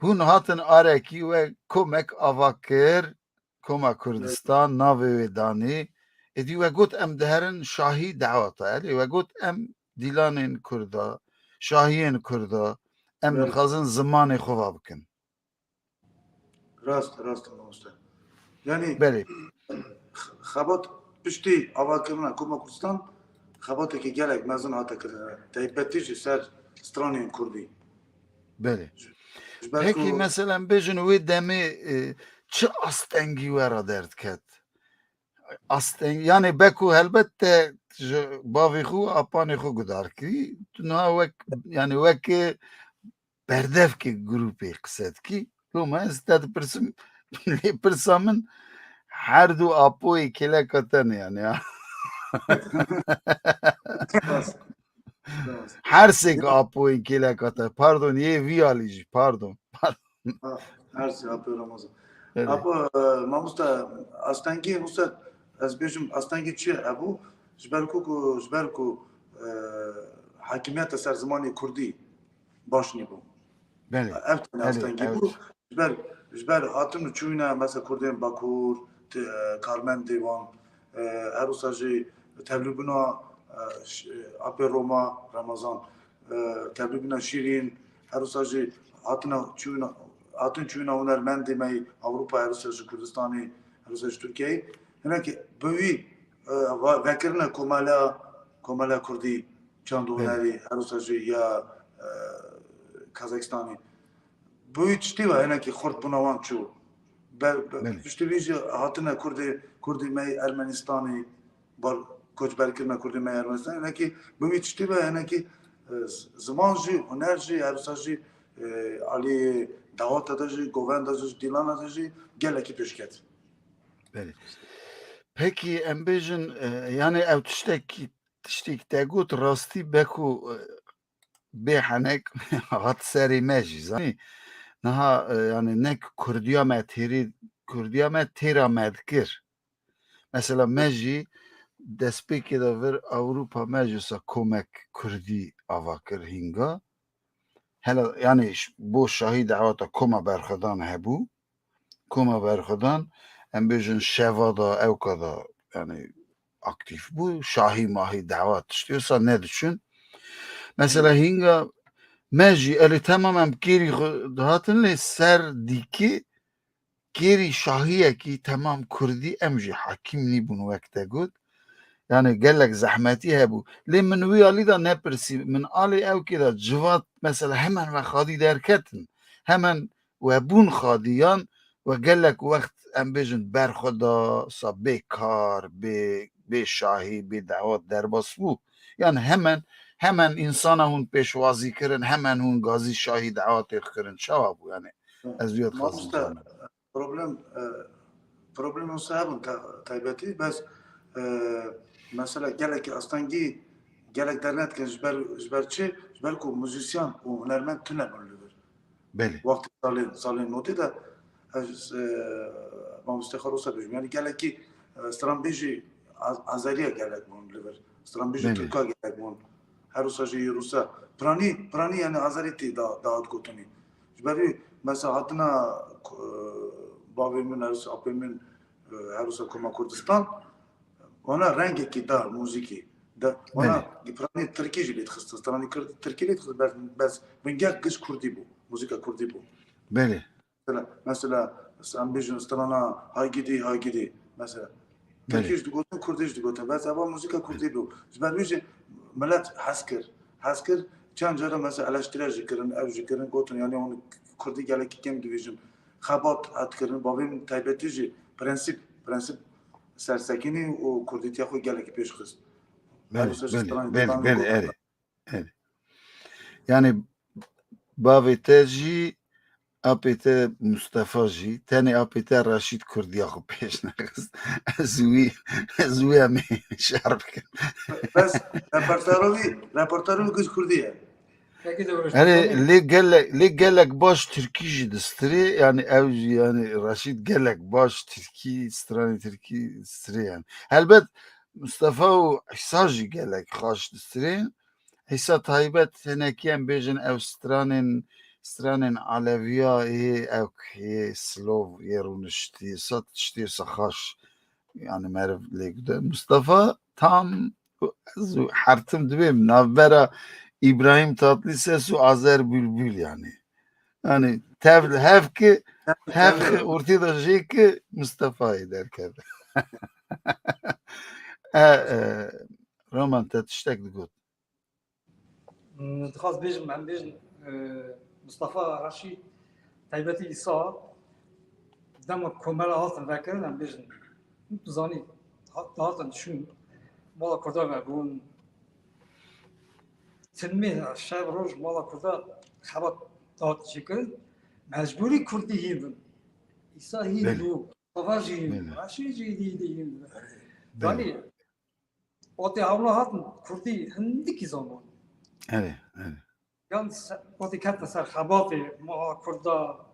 hûn hatin arekî we komek ava kir, Koma Kurdistan, navê wê danî. Êdî we got em diherin şahî dawata. Erê, we got em dîlanên Kurda, şahiyên Kurda, em Evet. dixwazin zimanê xwe va bikin. Rast, rast mamoste. Yani Belê. xebat piştî avakirina Koma Kurdistan xebateke gelek mezin hate kirin. Taybetî jî ser stranên Kurdî. Belê. Ji ber Pekî ku mesela bêjin wê demê e, çi astengî we re derdiket? Asteng, yani Beko helbet te ji bavê xwe û apanê xwe gudar kirî. Tu niha wek, yani weke berdevkê grûpê qise dikî. Loma ez te dipirsim, lê pirsa min her du apoyê kêleka te ne yani ya. Rast. Rast. Her sêk apoyên kêleka te. Pardon, yê vî alî jî. Pardon. Her sê apê Ramazan. Evet. Apa, e, mamosta, astengî, usta, ez bêjim, astengî çi ye? Hebû, ji ber ku, ku, ji ber ku, e, hakimiyeta ser zimanê Kurdî baş nîbû. Belê. Ev tane Belê, astengî evet. bû. Ji ber, ji ber hatin û çûyîna, mesela Kurdên Bakur, te-, e, karmendê wan, e, her wisa jî tevlîbûna, e, ş-, e, apê Roma, Ramazan, e, tevlîbûna Şîrîn, her wisa jî hatina çûyîna, hatin çûyîna hunermendê me yê Ewropa, her wisa ji Kurdistanê, her wisa ji Tirkiyeyê. Hinek bi wî, e, va-, vekirine komela, komela Kurdî, çand û Belê. hunerî, her wisa jî ya, e, Kazakistanê. Bi wî tiştî ve hinekî xurt bûna wan çû. Be, be, Belê. Piştî vî jî hatine Kurdê, Kurdê me yê Ermenistanê, bar koçberkirine Kurdê me yê Ermenistanê. Hinekî bi wî tiştî ve hinekî, e, z-, ziman jî, huner jî, her wisa jî, e, alî dawata de jî, govenda de jî, dîlana de jî gelekî pêşket. Belê. Pekî em bêjin, e, yani ew tiştekî, tiştekî te got rastî Beko, e, bê henek hat serê me jî, zanî. Niha, e, yani nek Kurdiya me têrê, Kurdiya me têra me dikir. Mesela me jî destpêkê de vir Ewropa me jî wisa komek Kurdî ava kir hînga. Hela, yani ş-, bo şahî dawata koma berxwedan hebû. Koma berxwedan, em bêjin şeva da, ewka da, yani aktif bû. Şahî mahî dawa tiştê wisa nediçûn. Mesela hînga me jî elê temam em kêrî xwe dihatin lê ser dîkê kêrî şahiyekî temam Kurdî em jî hakîm nîbûn wek te got. Yani gelek zehmetî hebû. Lê min wî alî de nepirsî. Min alê ewkê de civat mesela hemen ve xadî derketin. Hemen we bûn xadî yan we gelek wext em bêjin berxweda, sa bê kar, bê, bê şahî, bê dawat derbas bû. Yani hemen, hemen însana hûn pêşwazî kirin, hemen hûn gazî şahî dawatê xwe kirin. Çawa bû yani? Ez vîya dixwazim Mamoste, zanim. Problem, e, problem wisa hebûn ta-, taybetî, bes, e, mesela gelekî astengî, gelek dernedikin ji ber, ji ber çi? Ji ber ku muzîsyen û hunermend tune bûn li vir. Belê. Wextê salên, salên notê de ez, e, mamoste Xarosa bêjim. Yani gelekî, e, stranbêjî Az-, Azeriya gelek bûn li vir. Stranbêjî Belê. Tirka gelek bûn. Her wisa jî Rûsa. Piranî, piranî yani Azerî tê da, dahat gotinî. Ji ber wî mesela hatina, e, bavê min, her wisa apê min, e, her wisa Koma Kurdistan. Wana rengekî da muzîkî. De, wana piranî Tirkî jî lê dixistin. Stranî Kir-, Tirkî lê dixistin. Bes, bes bingeh giş Kurdî bû. Muzîka Kurdî bû. Belê. Mesela, mesela, em bêjin strana Haygidî, Haygidî. Mesela, Tirkî jî digotin, kurdî jî digotin. Bes eva muzîka kurdî bû. Ji ber wî jî milet hez kir. Hez kir. Çend cara mesela eleştire jî kirin, ev jî kirin, gotin, yani hûn kurdî gelekî kêm dibêjin. Xebat hat kirin. Bavê min taybetî jî prensîp, prensîp sersekinî û kurdîtiya xwe gelekî pêş xist. Belê, Her wisa jî belê, stranê belê, didan belê, gotin. Erê, erê. Yani bavê te jî, apê te Mustafa jî, tenê apê te Reşîd kurdiya xwe pêş nexist. Ez wî, ez wî em ê şer bikim. Bes repertuara wî, repertuara wî giş kurdî ye. Peki de Erê, lê gelek, lê gelek baş tirkî jî distirê, yani ew jî, yani Reşîd gelek baş tirkî, stranê tirkî distirê yani. Helbet Mustafa û Îsa jî gelek xaş distirê. Îsa taybet hinekî em bêjin ew stranên, stranên Aleviya ê ew yê Slov, yê rûniştî, sa tiştê sa xaş, yani meriv lê gude. Mustafa tam ez û hertim dibêm navbera Îbrahîm Tatlîses û Azer Bülbül yani. Yani tev li hev ki, hev ki ortê de jê ki Mustafayê derkeve. E, e, Roman te tiştek digot. Dixwaz bêjim, em bêjin, e, Mustafa Reşîd, taybetî Îsa, dema komela hatin vekirin, em bêjin, tu zanî, hat-, hatin şûn, mala Kurda vebûn, tinmê şev roj mala Kurda xebat dihat çêkirin, mecbûrî Kurdî hîn bin. Îsa hîn Belê. bû, Mustafa jî hîn bû, Belê. Reşîd jî hîn hîn bû. Belê. Yanî, Otê hewla hatin Kurdî hindikî zanon. Erê, erê. Yan se-, otê ketin ser xebatê ma Kurda.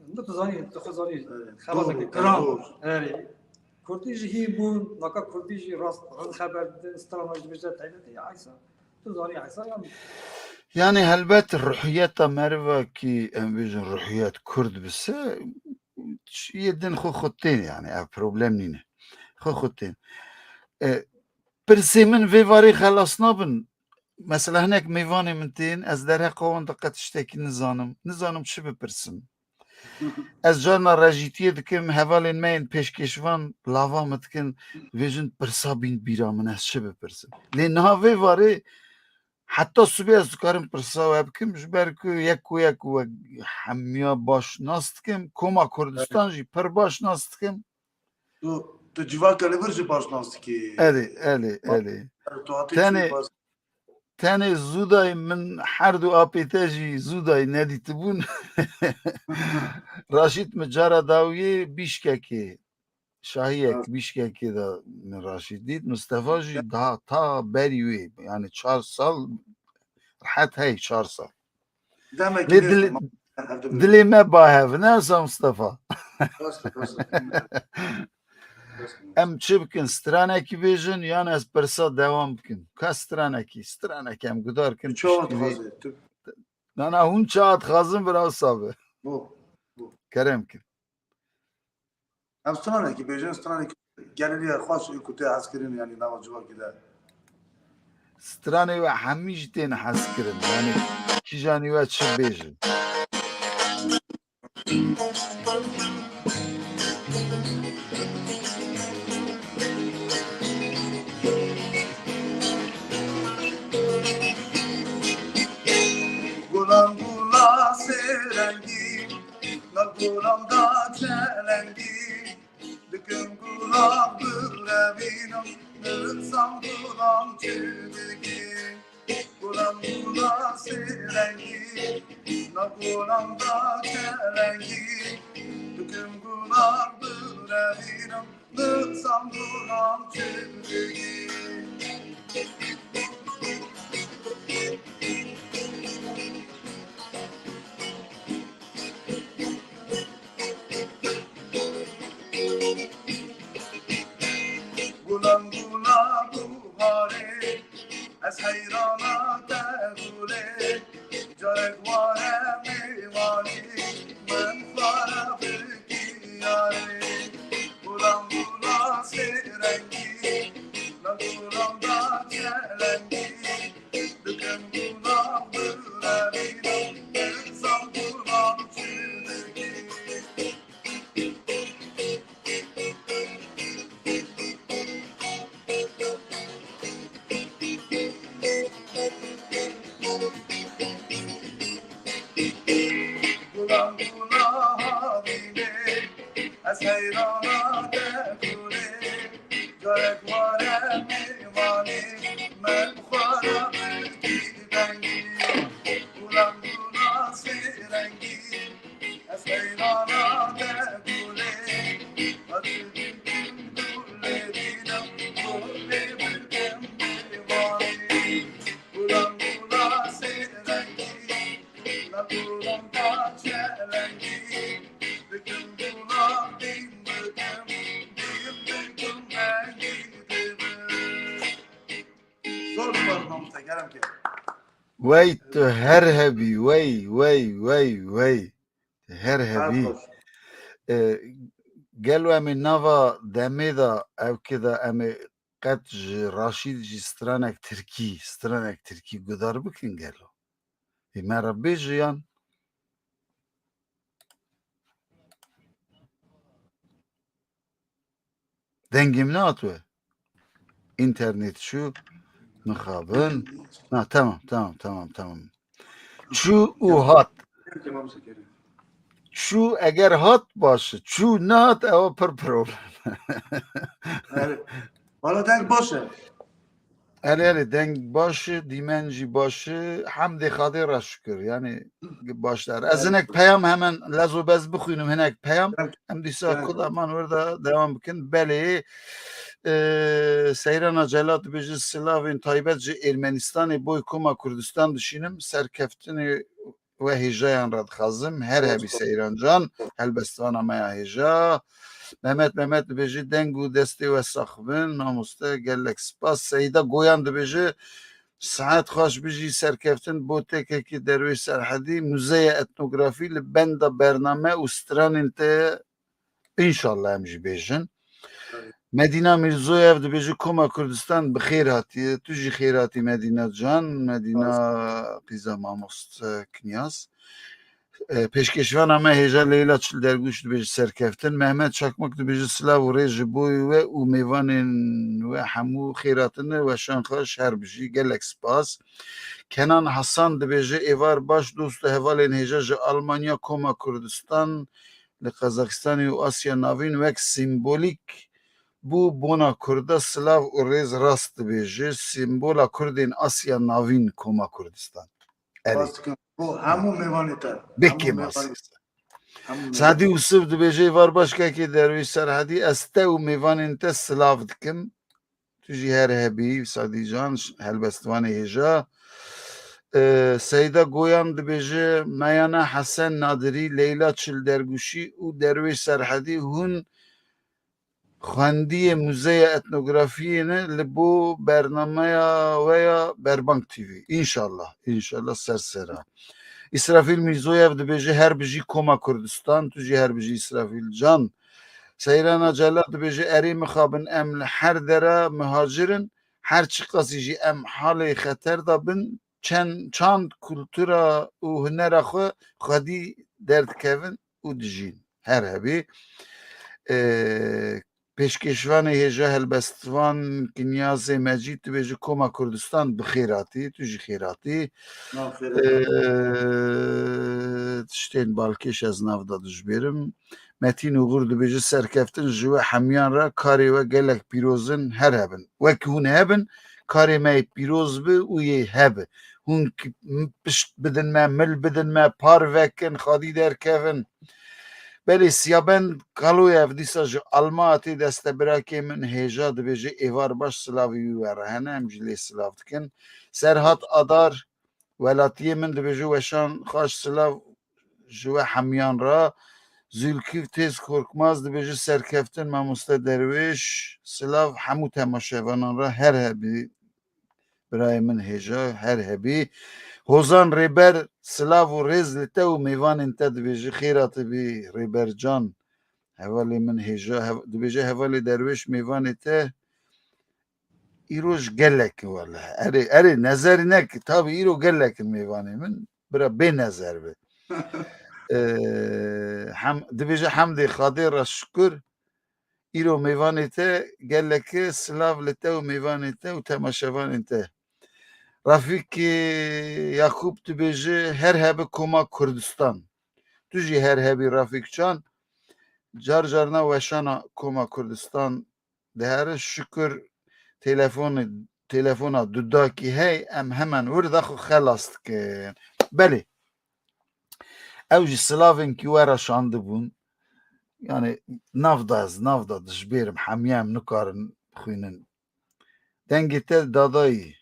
Ne tu zanî, tu xwe zanî, Evet, xebateke doğru, giran. doğru. Erê. Kurdî jî hîn bûn, naka Kurdî jî rast, rast xeber didin, strana jî dibêje taybetî Eysa. Tu zanî Eysa yan. Yani helbet ruhiyeta meriva ki em bêjin ruhiyet Kurd bise, yê din xwe xwe tên yani, ev problem nîne. Xwe xwe tên. E, pirsê min vê varê xelas nabin. Mesela hinek mêvanê min tên, ez derheqa wan de qet tiştekî nizanim. Nizanim çi bipirsim. Ez carna rejîtiyê dikim, hevalên me yên pêşkêşvan lava min dikin, dibêjin pirsa bîn bîra min, ez çi bipirsim. Lê niha vê varê heta sibê ez dikarim pirsa we bikim, ji ber ku yek ku yek we hemiya baş nas dikim, Koma Kurdistan jî pir baş nas dikim. Tu, tu civaka li vir jî baş nas dikî. Erê, erê, erê. Tu hatî Tenê, çûyî baş. Tenê zûdayî min her du apê te jî zûdayî nedîtibûn. Raşîd min cara dawiyê Bîşkekê, şahiyek Evet. Bîşkekê de min Raşîd dît. Mustafa jî daha ta berî wê, yani çar sal, rehet hey çar sal. Demek Lê ki dilê, neyse, ma-, dilê me ba hev, ne wisa Mustafa? Rast e, rast e. Rast e. Em çi bikin? Stranekî bêjin yan ez pirsa dewam bikim? Ka stranekî, stranekî em gudar kin. Tu çawa piştgirî. Dixwazî? Tu Na, na, hûn çawa dixwazin, bira wisa be. Bo, bo. Kerem kin. Em stranekî bêjin, stranekî geleriya xweş ê ku tê hezkirin, yanî nava civakî de. Stranê we hemî jî tên hezkirin, yanî kîjanî we çi bêjin. Gulan gula sêrengî, nav gulan da çelengî, dikim gulan birevînim, nirsam gulan çi digî. Gulan gula sêrengî, nav gulan da çelengî, dikim gulan birevînim, nirsam gulan çi digî. Gulan gula buharê, ez heyrana te gulê, carek ware mêvanî, min xwara bikî yarê. Gulan gula sêrengî, min gulan da çelengî, dikim gulan birevînim, nizam gulan çi digî. Wey tu her hebî, wey, wey, wey, wey. Tu her hebî. E, gelo em ê nava demê de ev ki de em ê qet ji Raşîd jî stranek tirkî, stranek tirkî gudar bikin gelo? Ê me re bêje yan? Dengê min hat we. Înternet çû, mixabin. Na, tamam, tamam, tamam, tamam. Çû û hat. Çû eger hat baş e. Çû nehat ew pir problem. Erê. Valla deng baş e. Erê, erê, deng baş e, dîmen jî baş e. Hemdê Xadê re şikir. Yani başlar. Ez hinek peyam hemen lezo bez bixwînim, hinek peyam. Em dîsa ku daman wir de devam bikin. Belê, e, Seyrana Celat dibêje silavên taybet ji Ermenistanê boy Koma Kurdistan dişînim. Serkeftinê we hêjayan re dixwazim. Her hebî Seyran can, helbestvana me ya hêja. Mehmet Mehmet dibêje deng û destê we sax bin. Mamoste gelek spas. Seyda Goyan dibêje saet xweş bijî serkeftin bo tekekî derwêş Serhedî. Muzeya Etnografî li benda bername û stranên te înşallah em jî bêjin. Medîna Mîrzoyev dibêje Koma Kurdistan bi xêr hatiye. Tu jî xêr hatî Medîna can. Medîna qîza mamoste Kinyaz. E, pêşkêşvana me hêja Leyla Çildergûş dibêje serkeftin. Mehmet Çakmak dibêje silav û rêz ji bo we û mêvanên we hemû xêr hatine, weşan xweş her bijî. Gelek spas. Kenan Hasan dibêje êvar baş dost û hevalên hêja ji Almanya Koma Kurdistan li Qazaxistanê û Asya Navîn wek sembolîk bû bona Kurda silav û rêz rast dibêje. Sembola Kurdên Asya Navîn Koma Kurdistan. Erê. Spas dikim. Bo hemû mêvanê te. Bikê Hemû mêvanê masî. Hemû mêvanê. Sadî Ûsiv dibêje êvar baş kekê derwêş Serhedî, ez te û mêvanên te silav dikim. Tu jî her hebî, Sadî can, helbestvanê hêja. E, Seyda Goyan dibêje, Meyana Hesen Nadirî, Leyla Çilderguşî û Derwêş Serhedî hûn xwendiyê Muzeya Etnografiyê ne li bo bernameya we ya Berbang T V. Înşallah, înşallah ser sera. Îsrafîl Mîrzoyev dibêje her bijî Koma Kurdistan, tu jî her bijî Îsrafîl can. Seyrana Celat dibêje erê mixabin em li her dera muhacir in, her çiqasî jî em halê xeter de bin, çend, çand kultura û hunera xwe xwedî derdikevin û dijîn. Her hebî. E, pêşkêşvanê hêja helbestvan Kinyazê Mecîd dibêje Koma Kurdistan bi xêr hatî, tu jî xêr hatî. Nav xêr E, tiştên balkêş ez nav de dijbêrim. Metîn Uğur dibêje serkeftin ji we hemiyan re karê we gelek pîroz in her hebin. Wek hûn hebin, karê me yê pîroz bi û yê hebe. Hûn ki m-, pişt bidin me, mil bidin me, par vekin, xadî derkevin. Belê Siyabend Kaloyev dîsa ji Alma hatê deste birakê min hêja dibêje êvar baş silavî wî we re hene, em jî lê silav dikin. Serhat Adar, welatiyê min dibêje weşan xaş silav ji we hemiyan re. Zülküf Tez Korkmaz dibêje serkeftin mamoste Derwêş, silav hemû temaşevanan re her hebî. Birayê min hêja her hebî. Hozan Rêber, silav û rêz li te û mêvanên te dibêje. Xêra te bî Rêber can. Hevalê min hêja, hev-, dibêje hevalê Derwêş mêvanê te îro ji gelek in wele. Erê, erê, nezerî nek, tabî îro gelek in mêvanê min. Bira bê nezer be. Ee, hem, dibêje hemdê Xadê re şukur. Îro mêvanê te gelekî silav li te û mêvanê te û temaşevanên te. Rafîk, e, Yakûp dibêje, her hebe Koma Kurdistan. Tu jî her hebî Rafîk Can. Car carna weşana Koma Kurdistan dihere. Şukur telefonê telefona dudakî hey, em hemen wir de xwe xelas dikin. Belê. Ew jî silavên kî we re şandibûn. Yani nav da ez, nav da dijbêrim, hemiya em nikarin xwînin. Dengê te dadayî.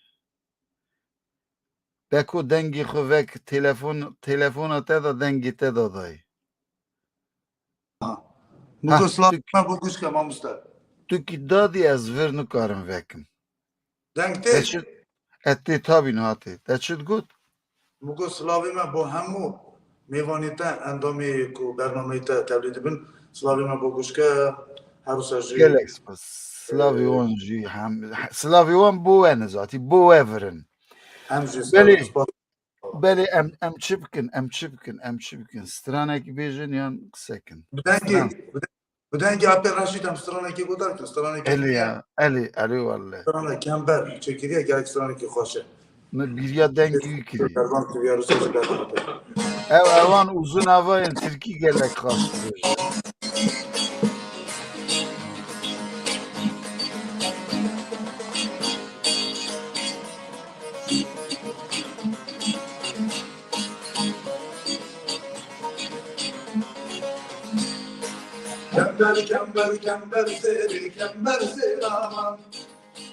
Beko dengê xwe vek telefon, telefona te de dengê te dadayî. Mugo Ha, silavê tu, me bo guşke mamoste. Tu kî dadî ez vir nikarim vekim. Deng tê? Te çi, et tê tabî niha tê. Te çi digot? Mugo silavê me bo hemû mêvanê te, endamê ku bernameyê te tevlî dibin. Silavê me bo guşke, her wisa jî. Gelek spas. Silavê wan jî hem, silavê wan bo we ne zatî, bo we vir in. Em jî Belê. spas. Belê, em, em çi bikin, em çi bikin, em çi bikin? Stranekî bêjin yan qise kin? Bi dengê, Stran. bi de-, bi dengê Apê Reşîd em stranekî guhdar kin, stranekî Elî ya, Elî, Elî welle. Strana Kember çêkiriye, gelek stranekî xweş e. Min bîriya dengî wî kirî. Berban tu ya Rûsya ji ber Ew, ewan uzun avayên tirkî gelek xweş dibêjin. Kember, kember, kember sêrê, kember sêr aman.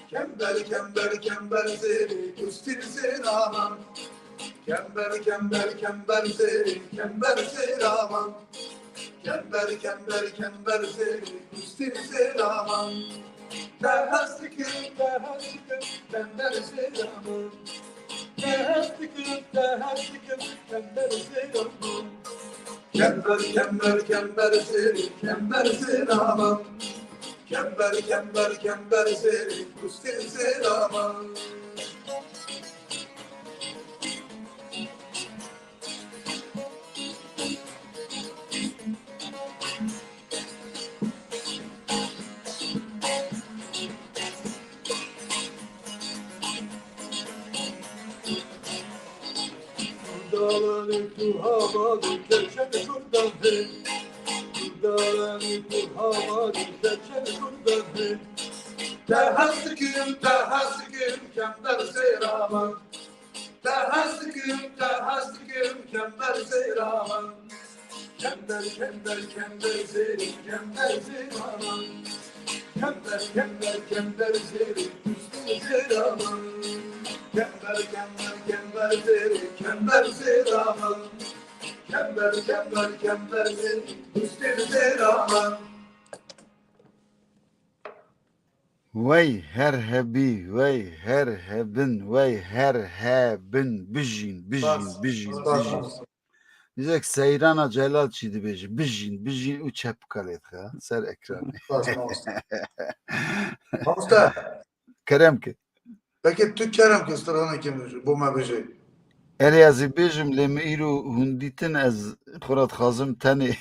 Kember, kember, kember sêrê, kustir sêr aman. Kember, kember, kember sêrê, kember sêr aman. Kember, kember, kember sêrê, kustir sêr aman. Te hez dikim, te hez dikim, kember sêr aman. Te hez dikim, te hez dikim, kember sêr aman. Kember, kember, kember sêrê, kember sêr aman. Kember, kember, kember sêrê, kustir sêr aman. Kurdalanê tu havalê keçen kurdan he. Kurdalanê tu havalê keçen kurdan he. Te hez dikim, te hez dikim, kember sêr aman. Te hez dikim, te hez dikim, kember sêr aman. Kember, kember, kember sêrê, kember sêr aman. Kember, kember, kember sêrê, kustir sêr aman. Kember, kember, kember sêrê, kember sêr aman. Kember, kember, kember sêrê, kustir sêr aman. Wey her hebî, wey her hebin, wey her hebin, bijîn, bijîn, Spas, bijîn, spas, bijîn. spas. Dizek seyrana Celal çî dibêje, bijîn, bijîn û çepkalê dixe ser ekranê. Spas, mamoste. Mamoste. Kerem ke. Peki tu kerem ke stranekê min bo me bêje. Erê ez ê bêjim, lê min îro hûn dîtin ez xwe re dixwazim tenê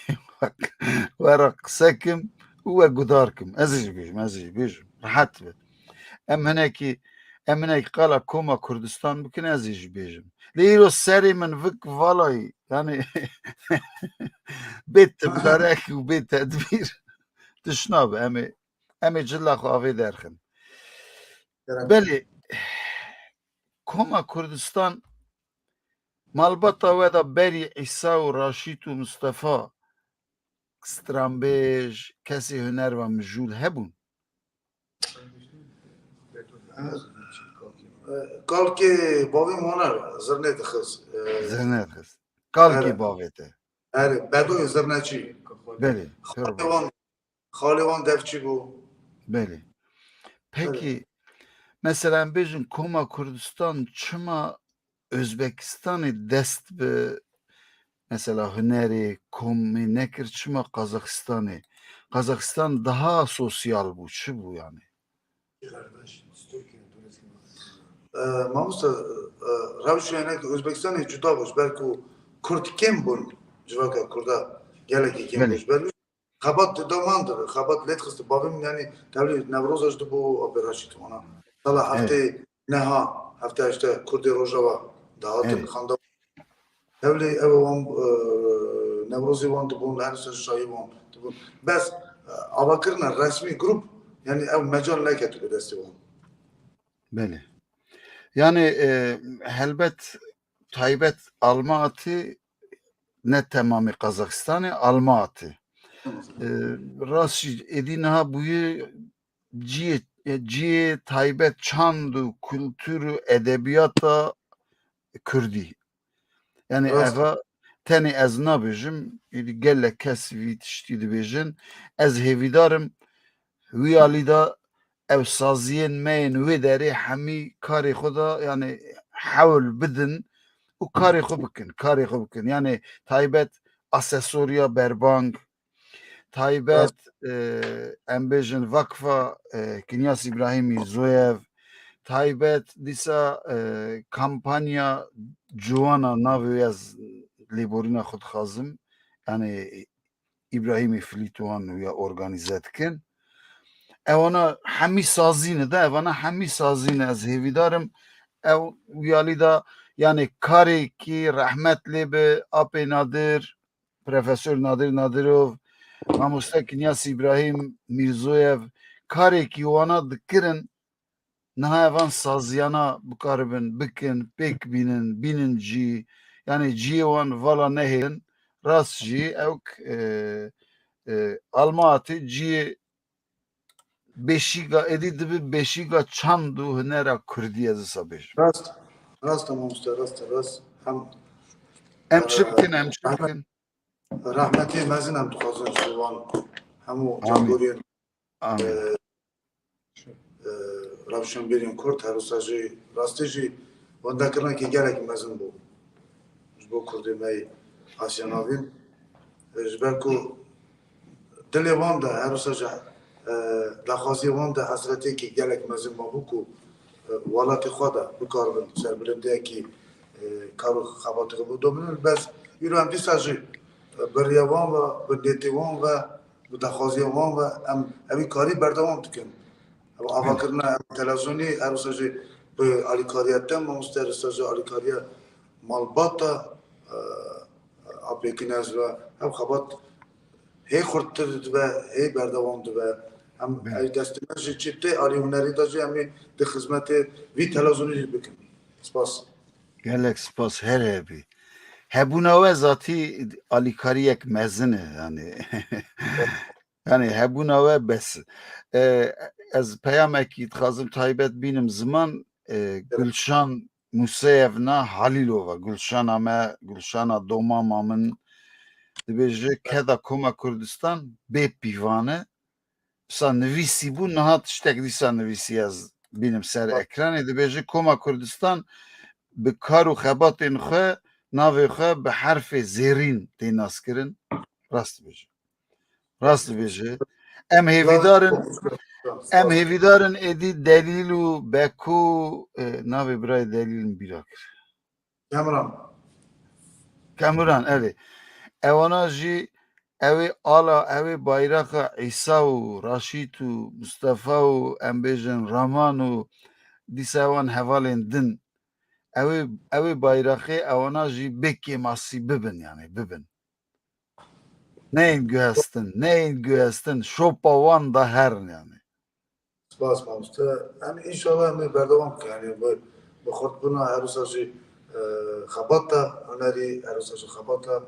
were qise kim û we guhdar kim. Ez ê jî bêjim, ez ê jî bêjim. Rehet be. Em hinekî, em hinekî qala Koma Kurdistan bikin, ez ê jî bêjim. Lê îro serê min vik valayî, yani bê timdarek û bê tedbîr tişt nabe. Em ê, em ê cila xwe avê derxin. Kerem. Belê, Koma Kurdistan malbata we de berî Îsa û Raşîd û Mistefa stranbêj, kesê huner ve mijûl hebûn? Kalkê bavê min wana zirnê dixist. Zirnê dixist. Kalkê Erê. bavê te. Erê, Bedoyê Zirneçî. Belê, pir Xalê baş. wan, xalê wan devçî bû. Belê. Belê. Pekî, mesela em bêjin Koma Kurdistan çima Özbekistanê dest bi mesela hunerê, komê nekir, çima Qazaxistanê? Qazaxistan daha sosyal bû, çi bû yani? E, mamoste, e, rewşa hinek Özbekistanê cuda bû, ji ber ku Kurd kêm bûn, civaka Kurda gelekî kêm Belê. bû, ji ber xebat di doman de, xebat lê dixist. Bavê min, yani, tevlî Newroza jî dibû Apê Reşîd wana. Sala Evet. heftê neha, heftê heşte Kurdê Rojava dihatin Evet. xanda. Tevlî ew wan, e, Newrozê wan dibûn, her ser şahî wan dibûn. Bes, e, avakirina resmî grup, yani ew mecal neketibû destê wan. Belê. Yani, e, helbet taybet Almatî ne temamê Qazaxistanê, Almatî. E, rast jî êdî niha bûye ciyê, e, ciyê taybet çand û kultur û edebiyata Kurdî. Yani Rast. Eva tenê ez nabêjim, êdî gelek kes vî tiştî dibêjin. Ez hêvîdar im wî alî de ew saziyên me yên wê derê hemî karê xwe de, yani hewl bidin û karê xwe bikin, karê xwe bikin. Yani taybet asesoriya berbang, taybet, e, em bêjin vakfa, e, Kinyas Îbrahîm Mîrzoyev, taybet dîsa, e, kampanya ciwana navê wê ez lêborîna xwe dixwazim. Yani Îbrahîmê Filîtowan wîya organîze dikin. Ewana hemî sazî ne de, ewana hemî sazî ne. Ez hêvîdar im ew wî alî de, yani karekî rehmet lê bi apê Nadir, Profesor Nadir Nadirov, Mamoste Kinyas Îbrahîm Mîrzoyev karekî wana dikirin, niha evan saziyana bikaribin, bikin, pêk bînin, bînin cî, yani ciyê wan vala nehêlin, rast jî ewk, e, e, Almatî ciyê beşîga, êdî dibi beşîga çand û hunera Kurdî, ez wisa bêjim. Rast, rast e mamoste, rast e, rast. Hem, Em çi e, bikin, em çi rehmet-, bikin? Rehmetê mezin em dixwazin ji wan hemû Amîn. Cenboriyên, Amîn. E, e, rewşenbîrên Kurd, her wisa jî rastî jî wendekirinekî gelek mezin bû ji bo Kurdê me yê Asya Navîn. E, ji ber ku dilê wan de, her wisa jî, e, daxwaziyê wan de hesretêkî gelek mezin mabû ku, e, welatê xwe de bikaribin serbilindiyekî, e, kar û xebatê xwe bidomînin. Bes îro em dîsa jî, e, bi rêya wan ve, bi nêtê wan ve, bi daxwaziya wan ve em evî karî berdewam dikin. Ev avakirina ev televizyonî her wisa jî bi alîkariya te mamoste, her wisa jî alîkariya malbata, e, apêkin ez ve ev xebat hê xurttir dibe, hê berdewam dibe. Em Belê. Ev destê me jî çi tê alî hunerî de jî em ê di xizmetê vî televizyonî jî bikin. Spas. Gelek spas, her hebî. Hebûna we zatî alîkariyek mezin e, yani. Yani hebûna we bes. E, ez peyamekî dixwazim taybet bînim ziman, e, Evet. Gulşan Museyevna Halîlova, Gulşana me, Gulşana domama min, dibêje keda Koma Kurdistan bê pîvan e. Wisa nivîsî bû, niha tiştek dîsa nivîsî, ez bînim ser Bak. Ekranê, dibêje Koma Kurdistan bi kar û xebatên xwe, navê xwe bi herfê zêrîn tê naskirin. Rast dibêje. Rast dibêje. Em hêvîdar in, Spas. Em hêvîdar in êdî Delîl û Beko, e, navê birayê Delîl min bîra kir. Kemran. Kemuran, erê. Ewana jî ew ê ala, ew ê bayraxa Îsa û Raşîd û Mustafa û em bêjin Raman û dîsa ewan hevalên din. Ew ê, ew ê bayraxê ewana jî bê kêmasî bibin, yani bibin. Neyên guhestin, neyên guhestin, şopa wan da herin yani. Spas mamoste. Em înşallah em ê berdewam bikin. Yani bi, bi xurtbûna her wisa jî, e, xebata hunerî, her wisa jî xebata,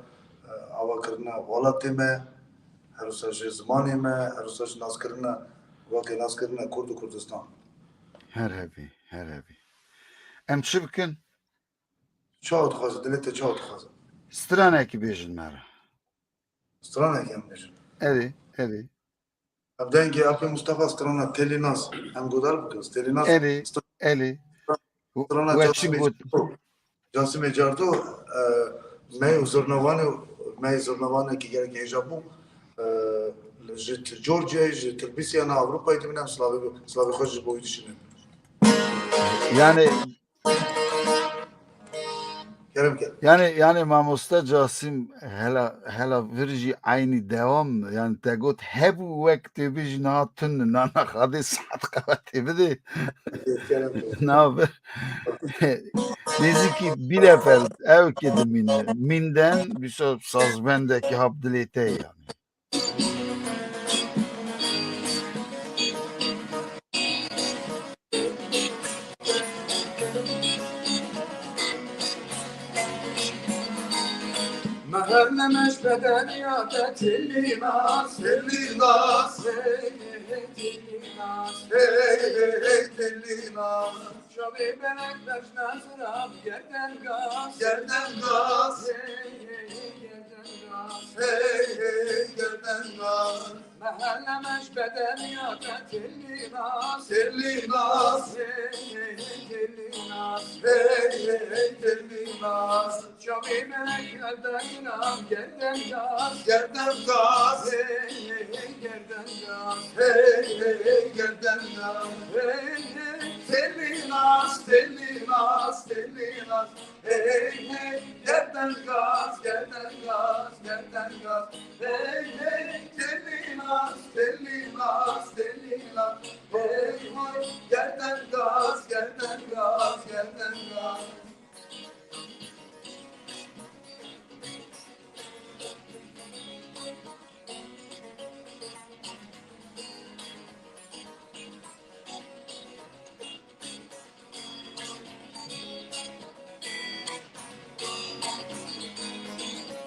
e, avakirina welatê me, her wisa jî zimanê me, her wisa jî naskirina, weke naskirina Kurd û Kurdistan. Her hebî, her hebî. Em çi bikin? Çawa dixwaze, dilê te çawa dixwaze? Stranekî bêjin me re. Stranekî em bêjin. Erê, erê. Ev dengê Apê Mustafa strana Telî Nas. Em godar bikin. Telî Nas. Erê, stra-, erê. Strana We çi Casimê got? Cardo. Casimê Cardo, e, me û zurnavanê, me zurnavanekî gelek hêja bû. E, ji T-, Georgiayê, ji Tilbîsya na Ewropayê dimîne, em slavê, slavê xwe ji bo wî dişînin. Yani Kerem ker. Yani, yani mamoste Casim hela, hela vir jî eynî dewam, yani te got hebû wek tê bijî niha tun, na, na, xadê saet qewetê bidê. Kerem ker. Na vir. Nêzîkî Bielefeld, ew kê dimîne. Minden, bisa sazbendekî hap dilê te yani. Verlemeş bedeniya te tilli nas, tilli nas. Hey, hey, hey, tilli nas. Hey, hey, hey, tilli nas. Şavê belek beş nezra gerden gaz. Gerden gaz. Hey, hey, hey, gerden gaz. Hey, hey, hey, gerden gaz. Mehellemeş bedeniya te tilli nas. Tilli nas. Hey, hey, hey, tilli nas. Hey, hey, hey, tilli nas. Çavê me gerden nas, gerden nas. Gerden nas. Hey, hey, hey, gerden nas. Hey, hey, hey, gerden nas. Hey, hey, tilli nas, tilli nas, tilli nas. Hey, hey, gerden gaz, gerden gaz, gerden gaz. Hey, hey, telli nas, telli nas, telli nas. Hey, hey, gerden gaz, gerden gaz, gerden gaz.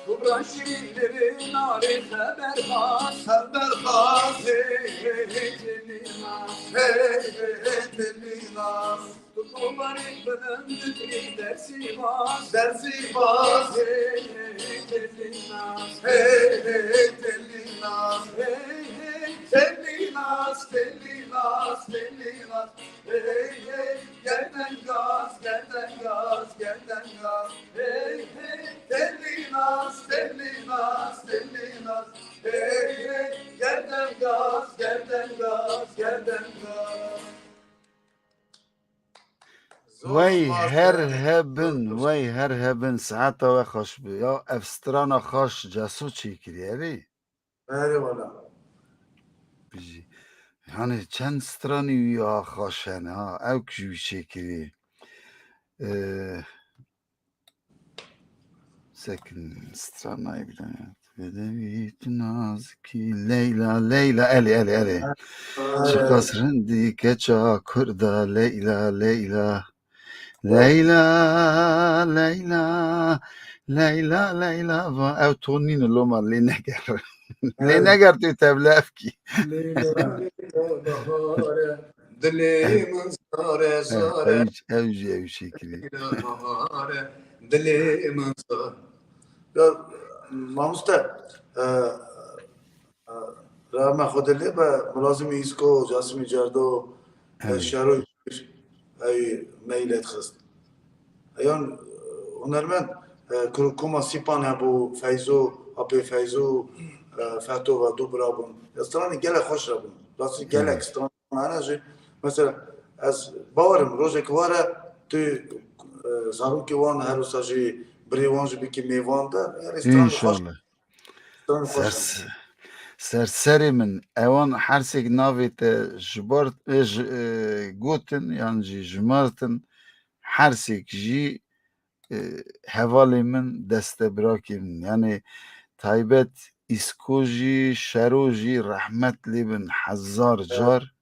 Kubra şirin narê xeber xas, xeber xas. Hey, hey, hey, telli nas. Hey, hey, hey, telli nas. Tu kumarê bilind dikî dersî bas, dersî bas. Hey, hey, hey, telli nas. Hey, hey, hey, telli nas. Hey, hey, telli nas, telli nas, telli nas. Hey, hey, gerden gaz, gerden gaz, gerden gaz. Hey, hey, telli nas, telli nas, telli nas. Hey, hey, gerden gaz, gerden gaz, gerden gaz. Wey her hebin, wey her hebin, saeta we xweş bi. Ya ev strana xweş Ceso çêkiriye rê. Erê wala. Bijî. Yani çend stranî wî ya xweş hene ha. Ew kî jî wî çêkirî. Ee, sekin stranayê bide. Bedewî tu nazikî Leyla, Leyla, elê, elê, elê. Çiqas rindî keça Kurda Leyla, Leyla. Leyla, Leyla, Leyla, Leyla, va ew ton nîne loma lê neger. Lê neger tu tevlevkî. Dilê min zare zare. Ew jî ew şekilî. Dilê min zare. Ya, mamoste, e, Rehma Xwedê lê be, Milazimî Îsko, Casimî Cerdo, e, Şero, ew meyî lê dixist. Eyan, e, hunermend, e, kuru-, koma Sîpan hebû, Feyzo, apê Feyzo, e, Feto ve du bira bûn. Stranê gelek xweş hebûn. Rastî gelek stran hene jî. Mesela, ez bawerim, rojek were, tu, e, zarokê wan her wisa jî birê wan jî bikî mêvan de. Yani stranê xweş. Înşallah. Ser, ser serê min, ewan hersêk navê te ji bar, e, ji, e, gotin, yan jî jimartin, hersêk jî, e, hevalê min, destebirakê min. Yani taybet Îsko jî, Şero jî rehmet lê bin hezar car.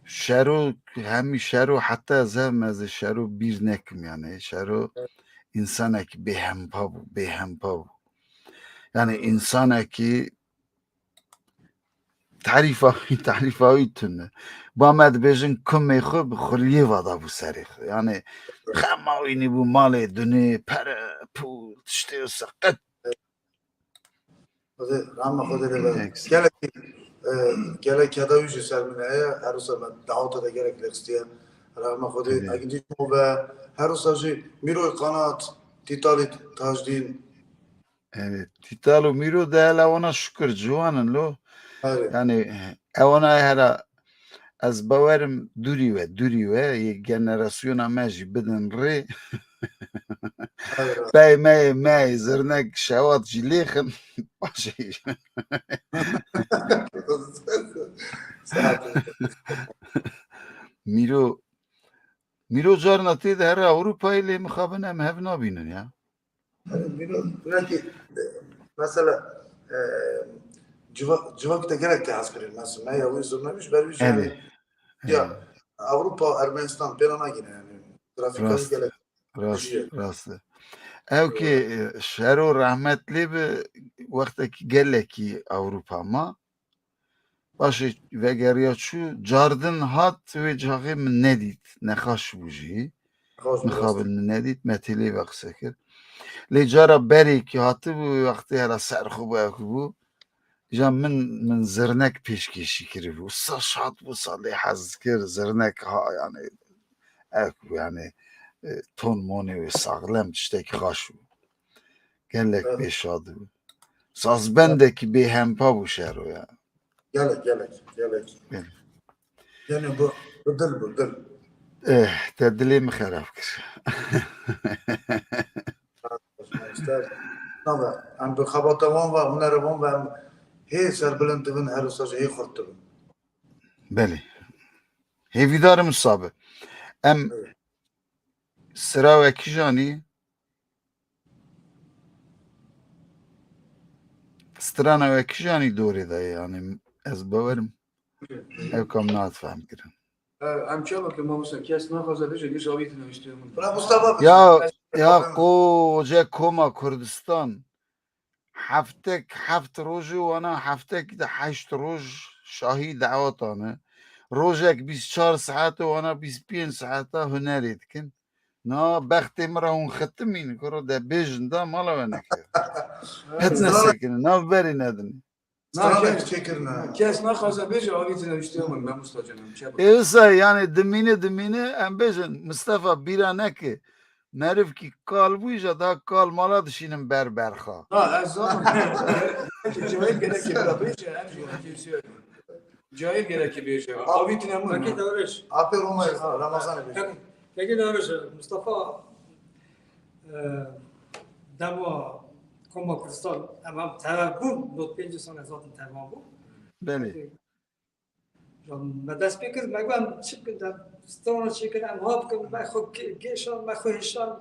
Şero, hemî Şero, heta ez hevim ez ê Şero bîr nekim yani. Şero însanekî bêhempa bû, bêhempa bû. Yani însanekî tarîfa wî, tarîfa wî tune. Ba me dibêjin kumê xwe bi xuliyê va dabû serê xwe. Yani xema wî nîbû malê dunê, pere, pûl, tiştê wisa qet Xwedê, rehma Xwedê lê be. Eksik. Gelek, e, gelek keda wî jî ser min heye. Her wisa me daweta de gelek lêxistiye. Rehma Xwedê. Tabii. Egin dî be. Her wisa jî Mîroy Qanat, Tîtalî Tajdîn. Evet. Tîtal û Mîro de hele wana şukir ciwan in lo. Evet. Yani, ewana hera Ez bawerim dûrî we, dûrî we, yê generasyona me jî bidin rê. Pey me yê, me yê zirnek şewat jî lêxin. Paşê jî. Mîro, Mîro carna tê de here Ewropayê lê mixabin em hev nabînin ya. Belkî, e, mesela, e, civa-, civakî te gelek tê hez kirin. Mesela, me ya wî zirnevîş, ber wî jî, Elê. Ya, Elê. Ewropa, Ermenistan, pêra nagîne, yani, trafîka wî Rast. gelek Rast, dijî ye. Rast e. Ew ki, e, Şero rehmet lê bi, wextekî gelekî Ewropa ma. Paşê vegeriya çû, cardin hat, wê caxê min nedît, nexaş bû jî. Xaş bû, Mixabin rast. Min nedît, me tê lê ve qise kir. Lê cara berê ki hatibû, wê wextê hela ser xwe bû, ew ki bû. Îja min, min zirnek pêşkêşî kiribû. Sa şad bû, sa lê hez dikir, zirnek ha, yani, ew, yani, e, ton monê wê saxlem, tiştekî xaş bû. Gelek Evet. Pê şad bû. Sazbendekî bêhempa bû Şero ya. Gelek, gelek, gelek. Belê. Yani bu, bu dil, bu dil. Eh, te dilê min xerab kir. Nava, em bi xebata wan ve, hunera wan ve em hê serbilind dibin, her wisa jî hê xurt dibin. Belê. Hêvîdar im wisa be. Em Evet. Sira we kîjan î? Strana we kîjan î dorê de ye? Yani ez bawerim. Ew kam nat fehm kirin. Em çawa ke mamoste kes naxwaze bêje, gêj avîtine işte min. Bira Mustafa Ya, bêje. Ya qoce Koma Kurdistan. Heftek, heft roj û wana heftek de heşt roj şahî dawetane. Rojek bîst çar saet û wana bîst pênc saeta hunerê dikin. Na bextê min re hûn xitimîn, kuro de bêjin da mala we neke. Qet nesekinin, nav berî nedin. Na, Stranê kes, çêkirine. Kes naxwaze bêje, avîtine işte min, Memusta canım, çe Ê wisa, yani dimîne, dimîne, em bêjin, Mistefa bîra neke. Merivkî kal bû, îja daha kal mala dişînin ber berxa. Ha, ez zanim. Cahil gerekê bira bêje, em jî hemşîrê. Cahil gerekê bêje. Avîtine min. Peki, Dawrêş. Apê Roma, Ramazanê bêje. Peki, peki, Dawrêş, Mustafa, e, dema Koma Kurdistan, em hem teve bûn, not pêncî sal ez hatim teva bû. Belê. Peki, Ya me dest pê kir, me got, em çi bikin, em strana çêkin, em ha bikin, me xwe ge-, gêşan, me xwe hêşan,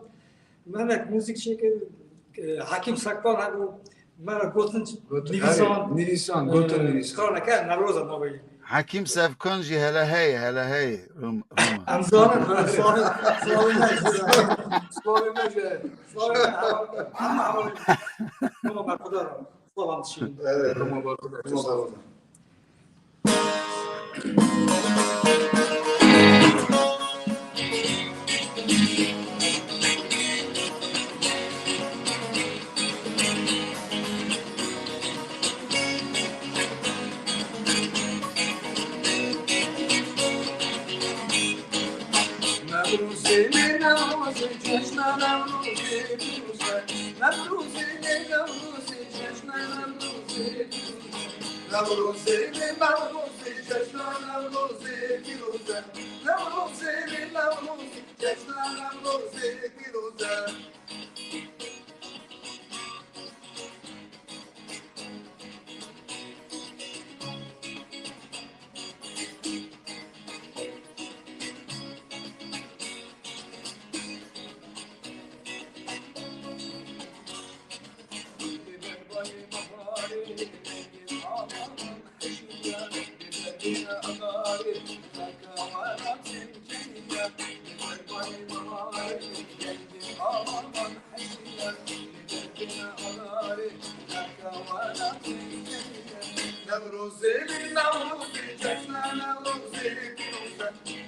me hinek muzîk çêkir, e, Hakîm Sekban hebû, me re gotin, Gotin, nivîsan, erê, nivîsan, e, gotin nivîsan. Straneke Newroza ma weyî. Hakîm Sevkan jî hele hey, hele hey, Rum-, Roma. Em zanin, em zanin, zanin, zanin. Slavê me ji, slavê me, hema, hema, hema, hema berxwedar. Salam dişînin. Evet. Roma berxwedar. Roma berxwedar. Newrozê, Newrozê, cejna Newrozê, pîroz e.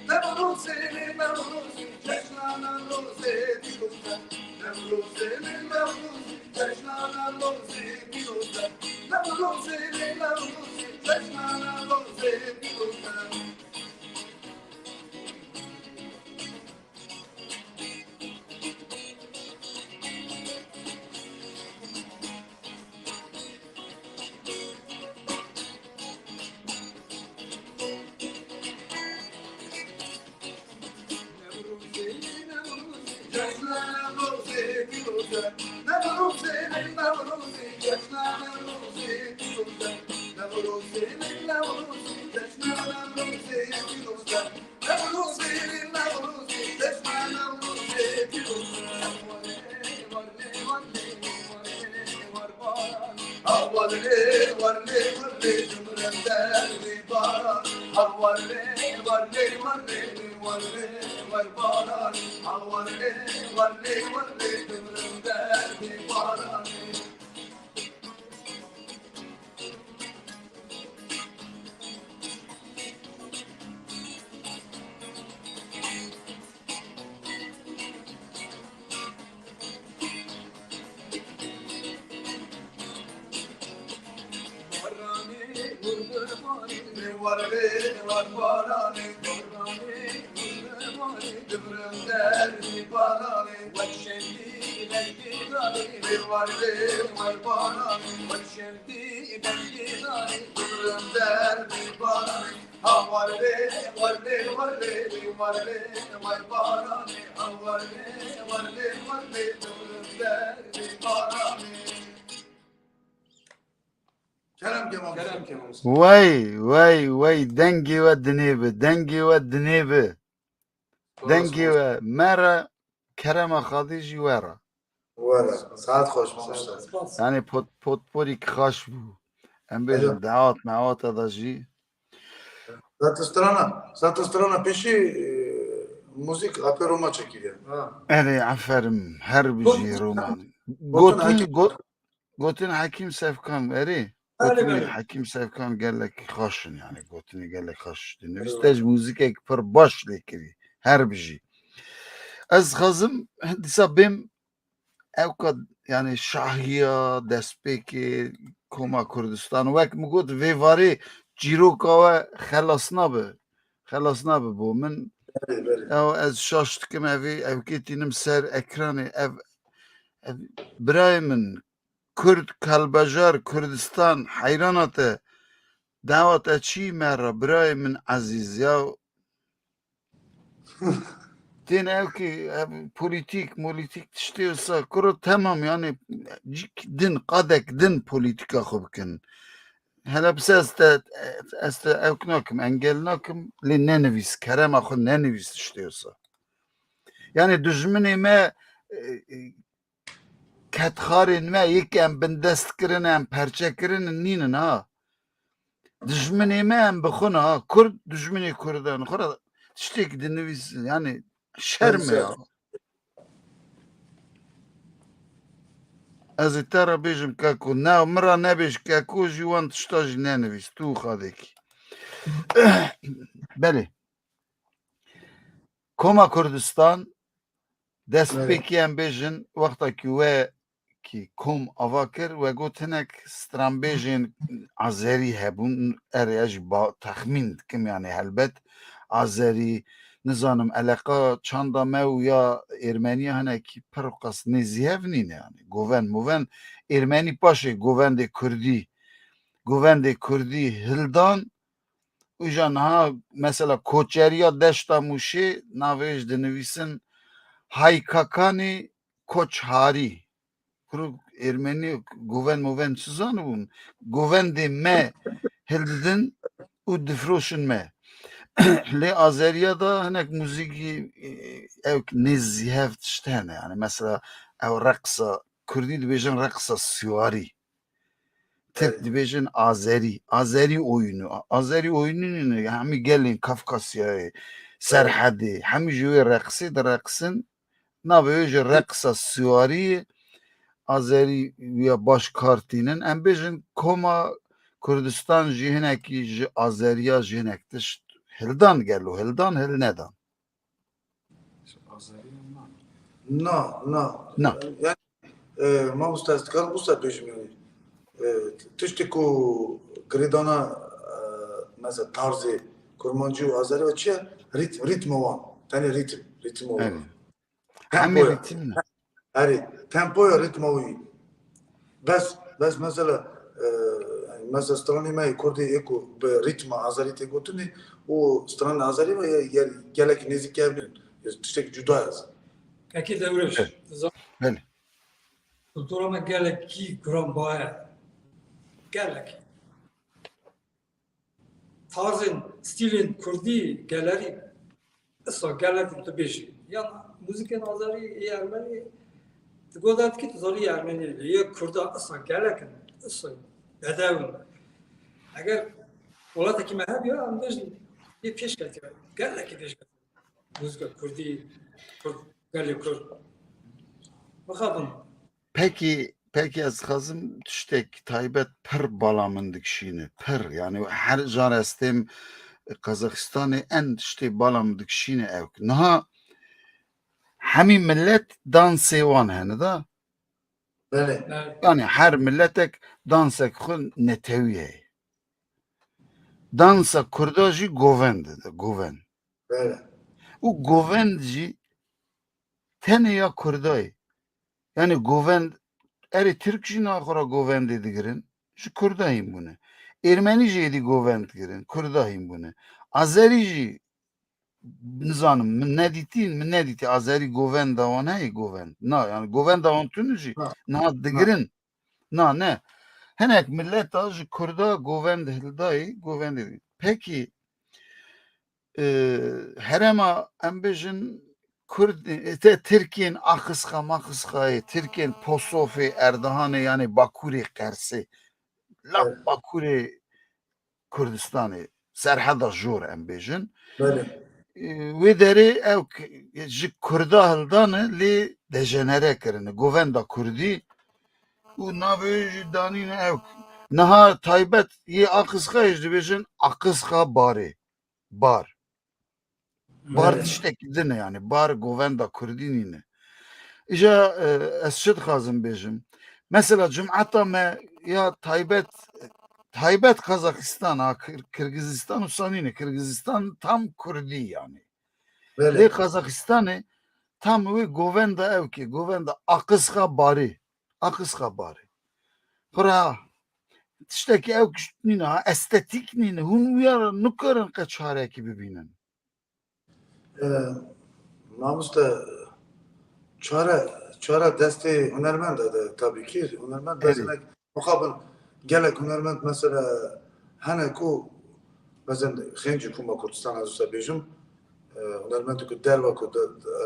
Newrozê, Newrozê, cejna Newrozê, pîroz e. Newrozê, Newrozê, cejna Newrozê, pîroz e. Newrozê, Newrozê, cejna Newrozê, pîroz e. Newrozê, Newrozê, cejna Newrozê, pîroz e. Newrozê, Newrozê, cejna Newrozê, pîroz e. Newrozê, Newrozê, cejna Newrozê, pîroz e. Newrozê, Newrozê, cejna Newrozê, pîroz e. Kerem Kemal. Kerem Kemal. Wey, wey, wey, dengê we dinê bi, dengê we dinê bi. Dengê we me re, kerema Xwedê jî we re. We re. Saet xweş, mamoste. Spas. Yani pot, potporîk xaş bû. Em bêjin Evet. dawat mewata da jî. Zaten strana, zaten strana pêşî, e, muzîk apê Roma çekiriye. Ha. Erê, aferin, her bijî Roma. Gotin, gotin, Hekîm Sefkan, erê. Erê, Gotin belê. Hekîm Sefkan gelek xaş in, yani gotinê gelek xaş. Dinivîs Eyvallah. Te ji muzîkek pir baş lê kirî. Her bijî. Ez xazim dîsa bêm ewka, yani şahiya, destpêkê Koma Kurdistan. Wek min got, vê varê çîroka we xelas nabe. Xelas nabe bo min. Belê, belê. Ew ez şaş dikim, evê, ewkê tînim ser ekranê. Ev, ev, birayê min, Kurd, Kalbajar, Kurdistan, heyrana te. Dawa te çî me re, birayê min ezîz ya. Tên ew ki, ev polîtîk, molîtîk tiştê wisa, kuro temam, yani cîk din, qadek din polîtîka xwe bikin. Hele bi se ez te, ez te ewk nakim, engel nakim, lê nenivîs, kerema xwe nenivîs tiştê wisa. Yani dijminê me, e, e, kedxarên me yek em bindest kirin, em perçe kirin nînin ha. Dijminê me em bi xwe ne ha. Kurd dijminê Kurdan. Xwe re tiştek dinivîs, yani şerm e ya. Ez ê te re bêjim keko. Ne, min re nebêj keko, jî wan tişta jî nenivîs. Tu xadekî. Belê. Koma Kurdistan, destpêkî Evet. em bêjin, wexta ku we ki kom ava kir, we got hinek stranbêjên azerî hebûn, erê ez jî ba-, texmîn dikim, yani helbet azerî, nizanim eleqa çanda me û ya êrmeniya hinekî pir qas nêzî hev nîne, yani govend movend êrmenî paşê govendê kurdî, govendê kurdî hildan, Uca niha mesela koçeriya Deşta Mûşê navê ji dinivîsin Haykakanê Koçharî. Kuru Ermenî govend movend çi zanibûn? Govendê me hildidin û difroşin me. Lê Azeriya da hinek muzîkî, e, ew nêzî hev tişt hene. Yani mesela ew reqsa, Kurdî dibêjin reqsa siwarî. Tirk Evet. dibêjin Azerî. Azerî oyunu. Azerî oyunu ne? Hemî gelên Kafkasyayê, Evet. Serhedê, hemî ji wê reqsê direqsin. Navê wê ji reqsa siwarî Azerî ya baş kar tînin. Em bêjin koma Kurdistan jî hinekî ji Azeriya jî hinek tişt hildan gelo, hildan hil nedan. Na, na. Na. Yani, e, mamoste, ez dikarim wisa bêjim, yani. E, tiştê ku girêdana, e, mesela tarzê kurmancî û azerî ve çi ye? Rîtm, rîtma wan. Tenê rîtm, rîtma wan. Evet. Tempo Hemî ye. rîtm ne? Erê, tempoya rîtma wî. Bes, bes mesela, e, yani mesela stranê me yê Kurdî ê ku bi rîtma azerî tê gotinê û stranê azerî ve ye, ye, gelek nêzîk hev nîn. Tiştek cuda ye. Peki Dewrêş, Evet. zan- Belê. kultura me gelekî giranbaye. Gelek. Tarzên, stîlên kurdî gelerî isa gelek in tu bêjî. Yan muzîkên azerî, ê ermenî, tu goda dikî tu zanî ermenî lê yê kurda isa gelek in, isa bedew in. Eger welatekî me hebiya, em bêjin, yê pêş ketiye, gelekî pêş ketiye. Muzîka kurdî, kurd, gelê kurd. Mixabin. Pekî, pekî ez dixwazim tiştek taybet pir bala min dikişîne. Pir, yani her car ez têm Qazaxistanê en tiştê bala min dikişîne ew. Niha hemî millet dansê wan hene da. Belê. Yani her milletek dansek xwe netewî heye. Dansa Kurda jî govend e, govend. Belê. Û govend jî tenê ya Kurda ye. Yani govend, erê Tirk jî naxwe ra govendê digirin, ji Kurda hîn bûne. Êrmenî jî êdî govend digirin, Kurda hîn bûne. Azerî jî nizanim, min nedîtî, min nedîtî Azerî govenda wan heye govend. Na, yani govenda wan tune jî Na, niha na. digirin. Na, ne. Hinek mileta ji Kurda govend hildayî, govendê digirin. Pekî, e, herema em bêjin Kurd, e, te Tirkên Axisqa, Maxisqayê, Tirkên Posofê, Erdihanê, yani Bakurê Qersê, lap Evet. Bakurê Kurdistanê, serheda jor em bêjin. Belê. E, wê derê ew k-, ji Kurda hildane lê dejenere kirine, govenda Kurdî û navê jî danîne ew. Niha taybet yê Axisqayê jî dibêjin Axisqa Barê. Bar. Bar Evet. tiştekî din e, yani bar govenda Kurdî nîne. Îja, e, ez çi dixwazim bêjim? Mesela cumeta me ya taybet, taybet Kazaxistan, ha, Kir-, Kirgizistan wisa nîne. Kirgizistan tam Kurdî yani. Belê. Lê Kazaxistanê tam wê govenda ew ki, govenda Axisqa Barê. Axisqa Barê. Xura tiştekî ew kişt nîne, ha, estetîk nîne. Hûn wîya re nikarin qe çarekî bibînin. Ee, mamoste, çare, çare destê hunermend de, tabii ki. Hunermend Erê. bezinek, mixabin gelek hunermend mesela hene ku, mesela xêncî Koma Kurdistan ez wisa bêjim, e, hunermendê ku derva ku de, e,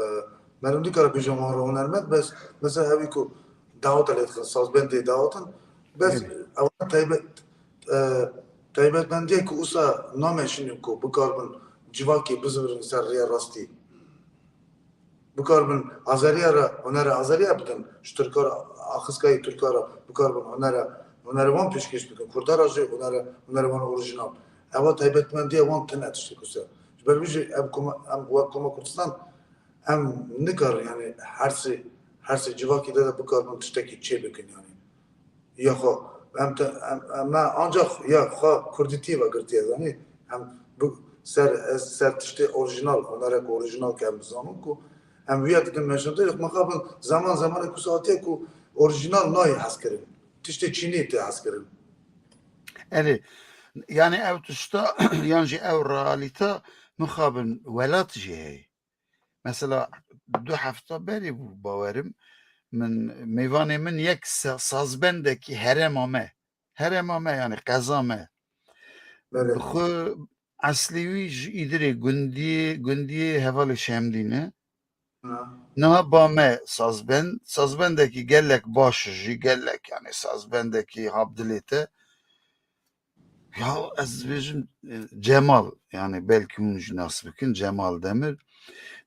meriv nikare bêje wan re hunermend, bes mesela evî ku daweta lê dixin, sazbendê dawetin, bes Erê. ew taybet, e, taybetmendiyê ku wisa nameşînin ku bikaribin civakê bizivirin ser rêya rastî. Bikaribin Azeriya re, hunera Azeriya bidin, ji Tirka re, Axiskayê Tirka re bikaribin hunera, hunera wan pêşkêş bikin, Kurda re jî hunera, hunera wan orîjinal. Ewa taybetmendiya wan tune tiştê ku ser. Ji ber vî jî em koma, em wek Koma Kurdistan, em nikarin, yani her sê, her sê civakî de, de bikaribin tiştekî çê bikin, yani. Ya xwe, em te, em, em, me ancak ya xwe Kurdîtiyê ve girtiye, zanî? Em bi ser, ez ser tiştê orîjinal, hunerek orîjinal ke em bizanin ku em wiya dikin meşandê, mixabin zaman zamanê ku saetiye ku orîjinal nayê hezkirin. Tiştê çînî tê hezkirin. Erê, yani ew tişta, yan jî ew realîta mixabin welat jî heye. Mesela du hefta berê bû bawerim, min, mêvanê min yek sa-, sazbendekî herêma me, herêma me, yani qeza me, Belê. bi xwe eslî wî ji Îdirê gundiyê, gundiyê hevalê Şemdîn e. Ha. Niha ba me sazbend, sazbendekî gelek baş jî, gelek, yani sazbendekî habdilê te. Ya ez dibêjim, e, Cemal, yani belkî hûn jî nas bikin, Cemal Demir.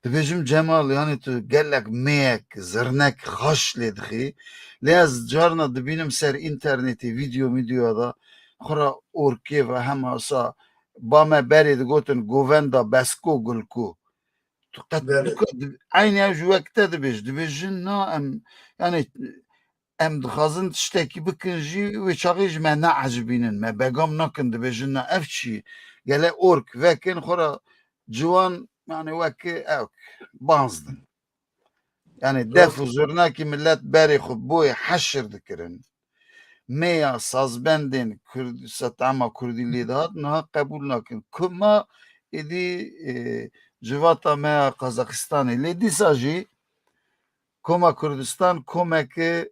Dibêjim Cemal, yani tu gelek mêyek, zirnek, xaş lê dixî. Lê ez carna dibînim ser înternetê, vîdeo, vîdeo da, xura orkê ve hema sa ba me berê digotin govenda Besko Gulko. Tu qet Belê. tu ka-, di-, eynî ew ji wek te dibêj, dibêjin na em, yani em dixwazin tiştekî bikin jî, wê çaxê ji me neecibînin, me begam nakin, dibêjin na ev çi? Gele ork vekin, xwe re ciwan, yani wek ew banzdin. Yani def û zurnakî millet berê xwe boyê heşir dikirin. Mêya sazbendên Kurd, setema Kurdî lê dihat, niha qebûl nakin. Koma êdî, e, civata me ya Qazaxistanê. Lê dîsa jî Koma Kurdistan komeke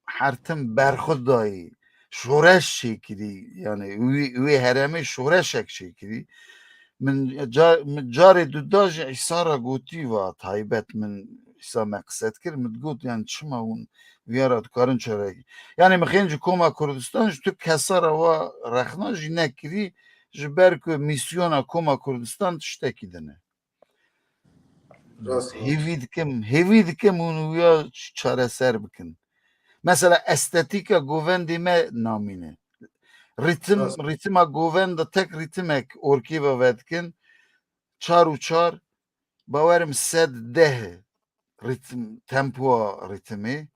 her tim berxwe dayî, şoreş çêkirî, yani wî, wê herêmê şoreşek çêkirî. Min ca-, min carê duda jî Îsa re gotî va taybet min Îsa me qise dikir, min digot, yani çima hûn viya re dikarin çarekî. Yani min xêncî Koma Kurdistan ji tu kesa re wa rexna jî nekirî, ji ber ku mîsyona Koma Kurdistan tiştekî din e. Rast, rast. Hêvî dikim, hêvî dikim hûn wiya ç-, çareser bikin. Mesela estetîka govendê me namîne. Rîtim, Rast. Rîtima govenda tek rîtimek orkê ve vedikin. Çar û çar, bawerim sed deh rîtim, tempoya rîtimê.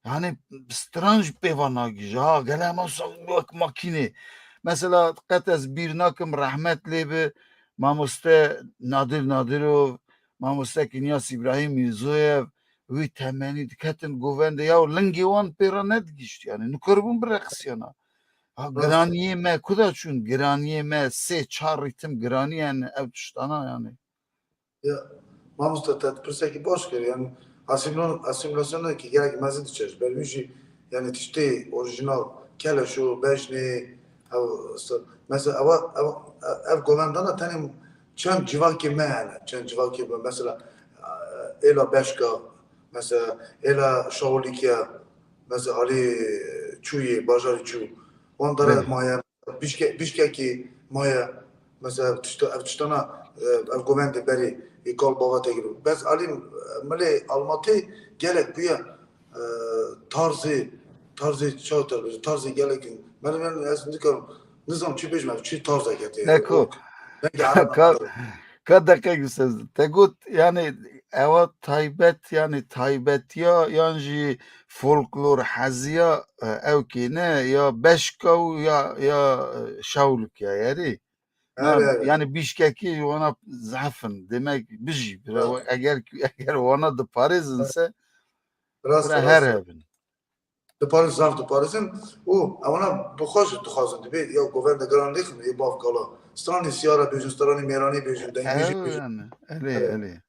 Yani stranj pê va nagihîje. Ha, gele ma sa wek makînê. Mesela qet ez bîr nakim, rehmet lê bi, mamoste Nadir Nadirov, mamoste Kinyas Îbrahîm Mîrzoyev, wî temenî diketin govendê ya û lingê wan pê re nedigihîşt. Yani nikaribûn bireqisiyana. Ha, Rast. Giraniyê me ku da çûn? Giraniyê me sê çar rîtim giranî, yani ev tiştana yani. Ya, mamoste, te pirsekî baş kir, yani asîmlo-, asîmlasyonekî gelek mezin diçe ji ber wî jî, yani tiştê orîjînal, keleşo, bejnê, ew, s-, mesela ewa, ew, ev govendana tenê çend civakê me hene, çend civakê me, mesela, êla Beşka, mesela êla Şawlikya, mesela alî Çûyê, bajarê Çû, wan dere Belê. maye, Bişke-, Bişkekî maye, mesela tişta-, ev tiştana, e, ev govendê berê ê kal bava te girî. Bes alî, e, milê Almatê gelek bûye, e, tarzê, tarzê çawa te bêje, tarzê gelek in. Mele, mele ez nikarim, nizam çi bêjim, ev çi tarzeke tê. Neko. Belkî Ereb Ka-, ka deqek bi sez. Te got, yani, ewa taybet, yani, taybetiya, yan jî folklor heziya, e, ew kê ne, ya Beşka û ya, ya, e, Şawlik ya, yerî. Her, Na, her. Yani, Bişkekî wana zehf in. Demek bijî, bira, Rast. eger, eger wana diparêzin se, Rast, bira rast. her hebin. Diparizin, zaf diparizin û ewana bi xwe jî dixwazin, dibê ya govende giran lêxin, ê bav kala. Stranê siyara bêjin, stranê mêranê bêjin, dengê jî bêjin. Ew yani, elê, Evet. elê.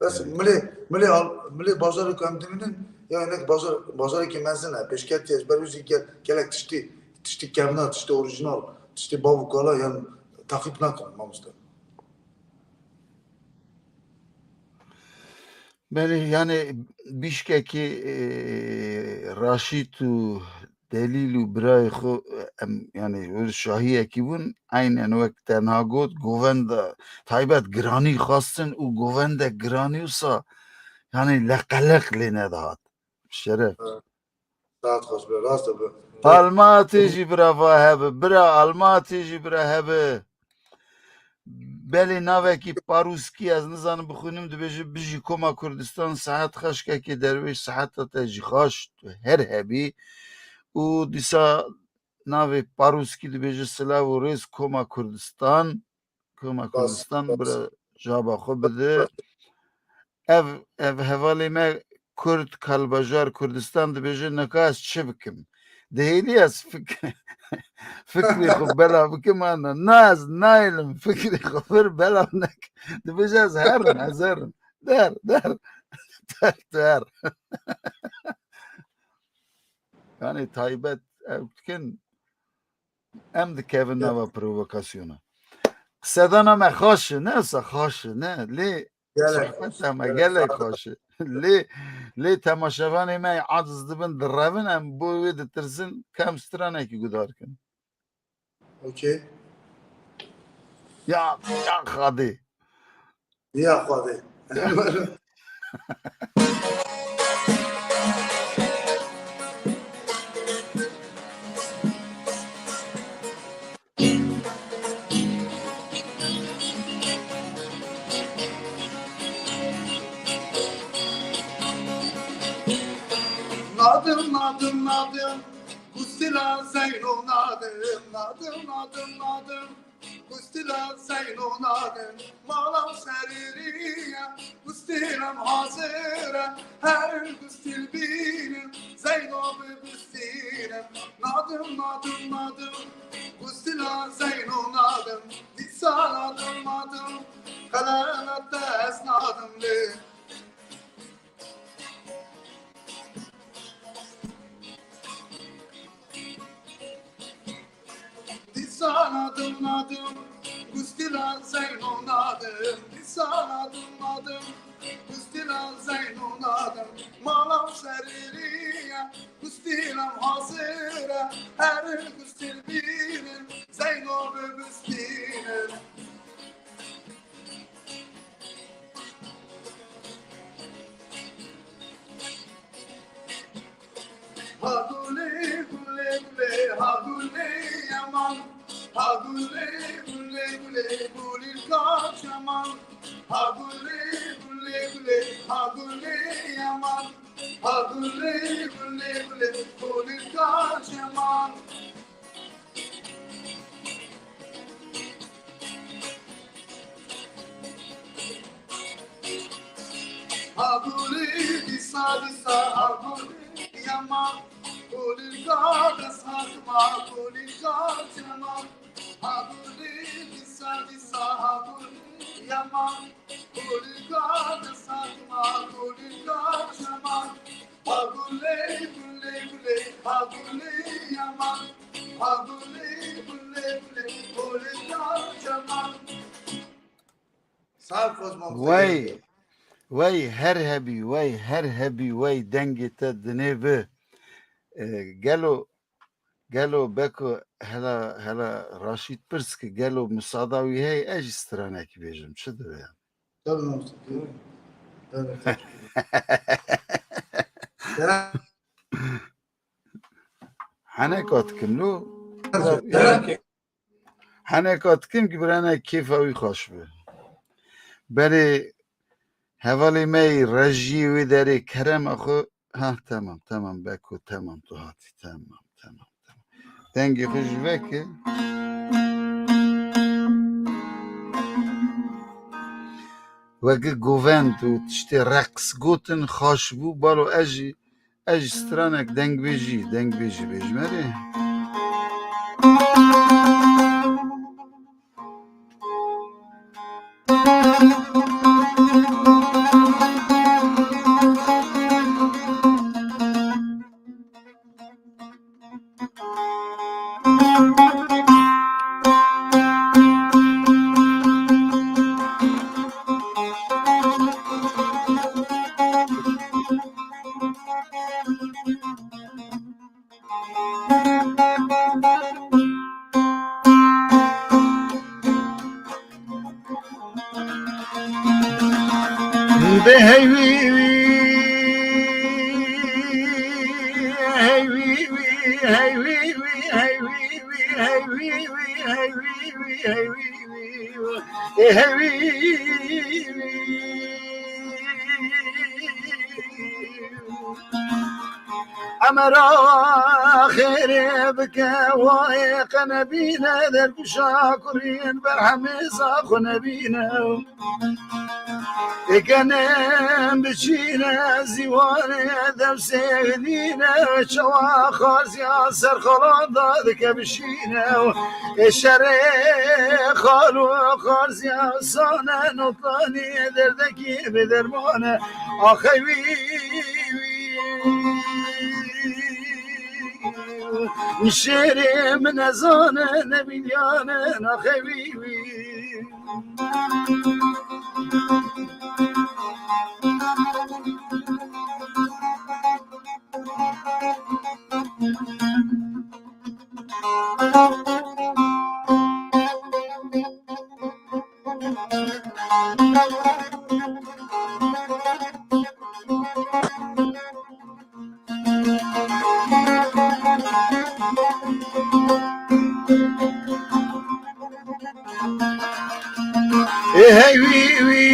Bes Evet. milê, milê al-, milê bajarê ku em dimînin, ya hinek bajar, bajarekî mezin e, pêşketiye, ji ber wî jî gel-, gelek tiştî, tiştî kevna, tiştî orîjînal, tiştî bav û kala yan teqîb nakin, mamoste. Belê, yani Bişkekî, e, Raşîd û Delîl û birayê xwe, em, yani, wir şahiyekî bûn, eynen wek te niha got, govenda taybet giranî xwestin û govende giranî wisa, yani, leqeleq lê nedihat. Şeref. Evet. Saet xweş be, rast e be. Almatê jî bira va hebe, bira Almatê jî bira hebe. Belê navekî Parûskî ez nizanim bixwînim, dibêje bijî Koma Kurdistan, saet xeşkekê dervêş, seheta te jî xaş, tu her hebî. Û dîsa navê Parûskî dibêje silav û rêz Koma Kurdistan. Koma Bas, Kurdistan bas. bira caba xwe bide. Ev, ev hevalê me Kurd, Kalbajar Kurdistan dibêje, nika ez çi bikim? Dihêlî ez fik-, fikrê xwe bela bikim, ana. Na, ez nayêlim fikrê xwe vir bela nek. Dibêje, ez herim, ez herim. Der, der. Der, der. Yani taybet ev dikin, em dikevin Ya. nava provokasyona. Qisedana me xaş e, ne wisa xaş e, ne? Lê Gelek sohbeta xweş, me gelek gelek xweş. xweş e. Lê, lê temaşevanê me aciz dibin, direvin, em bo wê ditirsin, kem stranekî guhdar kin. Okey. Ya, ya Xwedê. Ya Xwedê. Nadim, nadim, nadim, Gustila Zeyno nadim, nadim, nadim, nadim, Gustila Zeyno nadim, mala seririye, Gustilam hazire, her Gustil bînin, Zeyno bi Gustine, nadim, nadim, nadim, Gustila Zeyno nadim, dîsa nadim, nadim, qelena te ez nadim lê. Dîsa nadim, nadim, Gustila Zeyno nadim, dîsa nadim, nadim, Gustila Zeyno nadim, mala seririye, Gustilam hazire, her Gustil bînin, Zeyno bi Gustine. Gule, gule, gule, gulîka çeman. Ha gule, gule, gule, ha gule yaman. Ha gule, gule, gule, gulîka çeman. Ha gule, dîsa, dîsa, ha gule yaman. Gulîka dest hakima, gulîka çeman. Ha gulî dîsa dîsa, ha gulî yaman. Gulîka dest hakima, gulîka çeman. Ha gulî, gulî, gulî, ha gulî yaman. Ha gulî, gulî, gulî, gulîka çeman. Sağ ol Kozmo. Wey, wey her hebî, wey her hebî, wey dengê te dinê bi. E, gelo, gelo beko hela, hela Raşîd pirs ki gelo musada wî hey, ez jî stranekî bêjim. Çi dibe? Tabii, tabii. Tabii. Heneka dikim lo. Tabii. Heneka dikim ki birane kêfa wî xweş bi. Berê hevalê me yî rejiyê wê derê kerema xwe. Ha, temam, temam, Beko, temam, tu hatî, temam, temam, temam. Dengê xwe jî veke. Weke govend û tiştê reqs gotin xweş bû, balo ez jî, ez jî stranek dengbêjî, dengbêjî bêjim erê. Be hey wî wî, hey wî wî, hey wî wî, hey wî wî, hey wî wî, hey wî wî, hey wî wî, ê hey wî wî. Emera xêrê bike wayê qe nebîne, dergûşa kurîn berhemê za xwe nebîne. Ê genim biçîne zîwanê dewsê nîne, çawa xarziya ser xalan da dike bişîne. Ê şerê xal û xarziya sane, notlanî derdekî bê dermane. Axey wî, wî, şêrê min nezane, ne bîlyane, naxey wî, wî. Ê hey wî wî,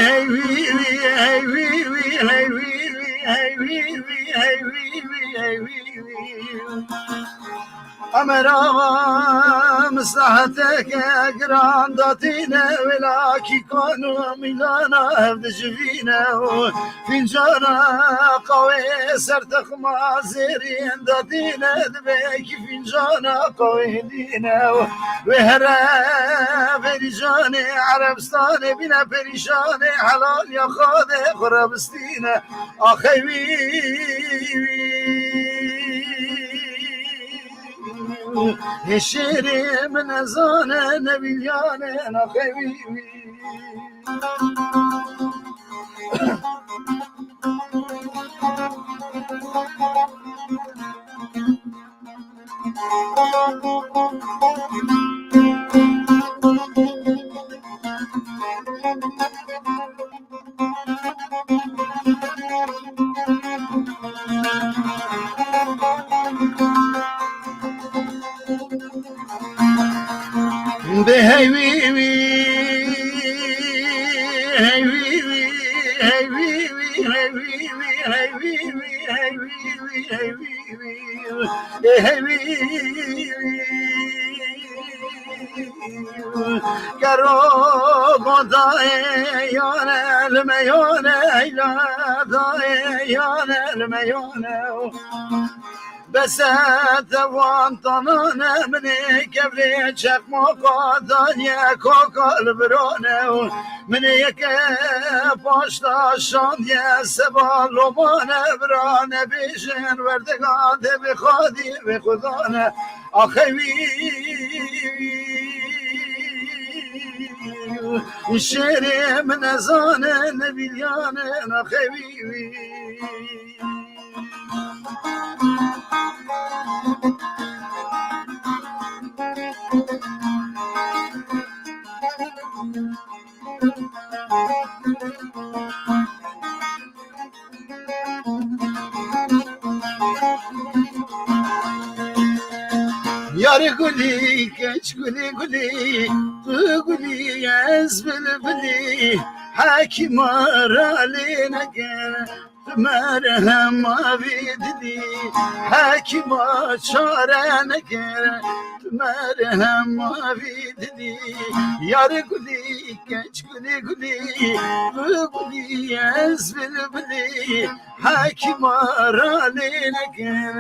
hey wî wî, hey wî wî, hey wî wî, hey wî wî, hey wî wî, hey wî wî. Emer axa mislaheteke giran datîne, wêlakî kan û mîlana hev dicivîne û fîncana qawê ser texma zêrîn datîne, divê kî fîncana qawê dîne û wê here verî canê Erebistanê bîne perîşanê, helal ya xadê xwe re bistîne. Axey wî, wî, wî, şêrê min nezane, ne bîlyane, naxey wî, wî. Hey wî wî, hey wî wî, hey wî wî, hey wî wî, hey wî wî, hey wî wî, hey wî wî, hey wî wî, hey wî wî. Kero goda e yane, li me yane, eyla da e yane, li me yane. Bese te van tanane, minê kevlê çeqmaka daniye koka li birane. Minê yeke paşta şandiye seba lomane, birane bêjin werdega de bi xadî bi xudane. Axewî şêrê min nezane, nebiliyane, naxewî wî. Yarê gulî, keç gulî gulî, tu gulî, ez bilbilî, hekîma ralê nekir. Merhema vî dilî, hekîma çare nekir. Merhema vî dilî, yarê gulî, keç gulî gulî, tu gulî, ez bilbilî, hekîma ralê nekir.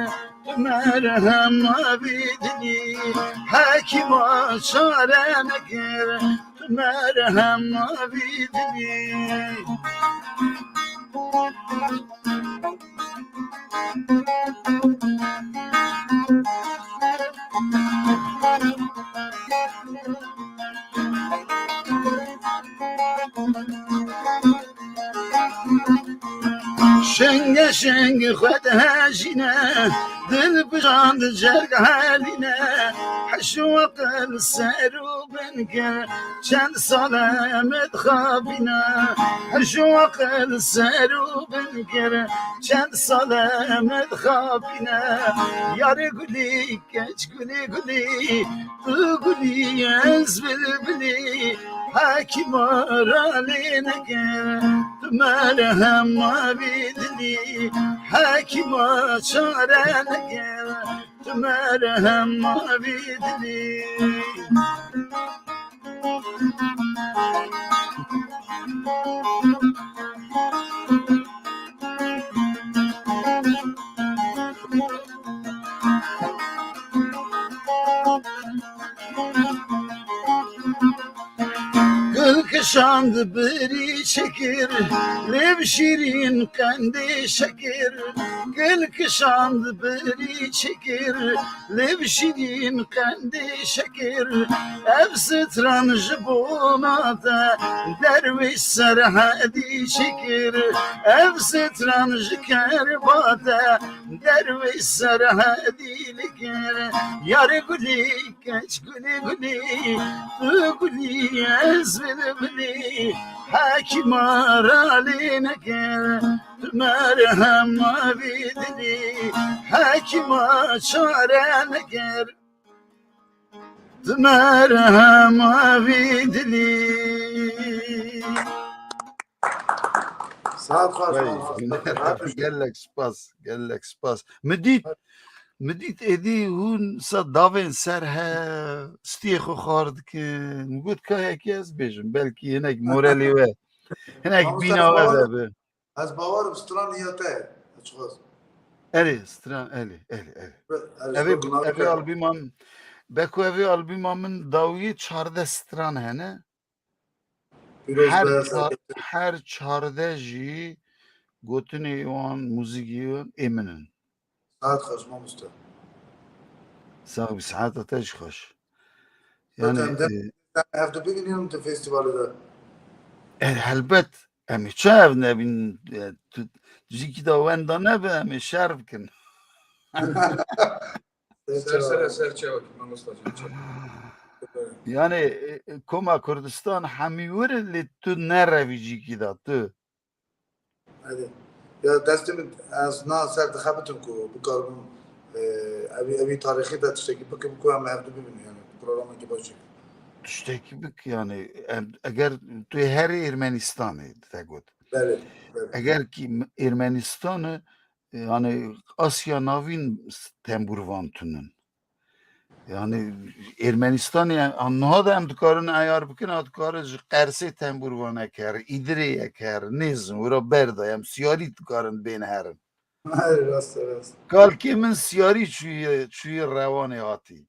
Merhema vî dilî, hekîma çare nekir. Merhema vî dilî. Şenge şeng xwe dihejîne, dil bijand cerg helîne, heş û aqil ser û bin kir, çend sal e me dixapîne. Heş û aqil ser û bin kir, çend sal e me dixapîne. Yarê gulî, keç gulî gulî, tu gulî, ez bilbilî, hekîma ralê nekir. Tu merhema vî dilî, hekîma çare nekir. Tu merhema vî dilî. Gul kişand birî çekir, lêv şîrîn qendê şekir. Gul kişand birî çekir, lêv şîrîn qendê şekir. Ev stran ji bona te, derwêş Serhedî çekir. Ev stran ji kerba te, derwêş Serhedî likir. Yarê gulî, keç gulî gulî, tu gulî, ez bilbilî, hekîma ralê nekir. Tu merhema vî dilî, hekîma çare nekir. Tu merhema vî dilî. Saet xweş, Vay, mamoste. Gelek spas, gelek spas. Min dît, min dît êdî hûn sa davên ser he, stiyê xwe xar dikin. Min got, ka yekê ez bêjim, belkî hinek morelê we, hinek Mamoste, bîna we bawer, vebe. Ez bawer im stran ya te ye. Ez çiqas. Erê, stran, erê, erê, erê. Be-, erê, Evê, be-, evê albîma min, beko evê albîma min dawiyê çardeh stran hene. Pîroz Her be, çar-, serkeftin. Her çardeh jî gotinê wan, muzîkê wan ê min in. Saet xweş, mamoste. Sax bî, saeta te jî xweş. Zaten Yani, de, e, em hevdu bibînin di festîvalê de. E, helbet, em ê çav nebîn, e, tu, jîkî da wenda nebe, em ê şer bikin. Ser sere ser çavek, mamosta can. Yani, e, e, Koma Kurdistan hemî wir e, lê tu nerevî jîkî da, tu. Hadi. Ya destê min, ez na ser dixebitim ku bikaribim, e, evî, evî tarîxî de tiştekî bikim ku em hevdu bibînin, yani programekî baş çêkin. tiştekî bik, yani, em, eger tu herê Ermenistanê, te got. Belê, belê. Eger ki Ermenistanê, yani, Asya Navîn s-, tembûrvan tunin. Yani, Ermenistanê, an niha de em dikarin eyar bikin, a dikare ji Qersê tembûrvanek her, Îdirêyek her, nêzim, wira berda, em siyarî dikarin bên herin. Hayır, rast, rast. Kalkê min siyarî çûye, çûye Rewanê hatî.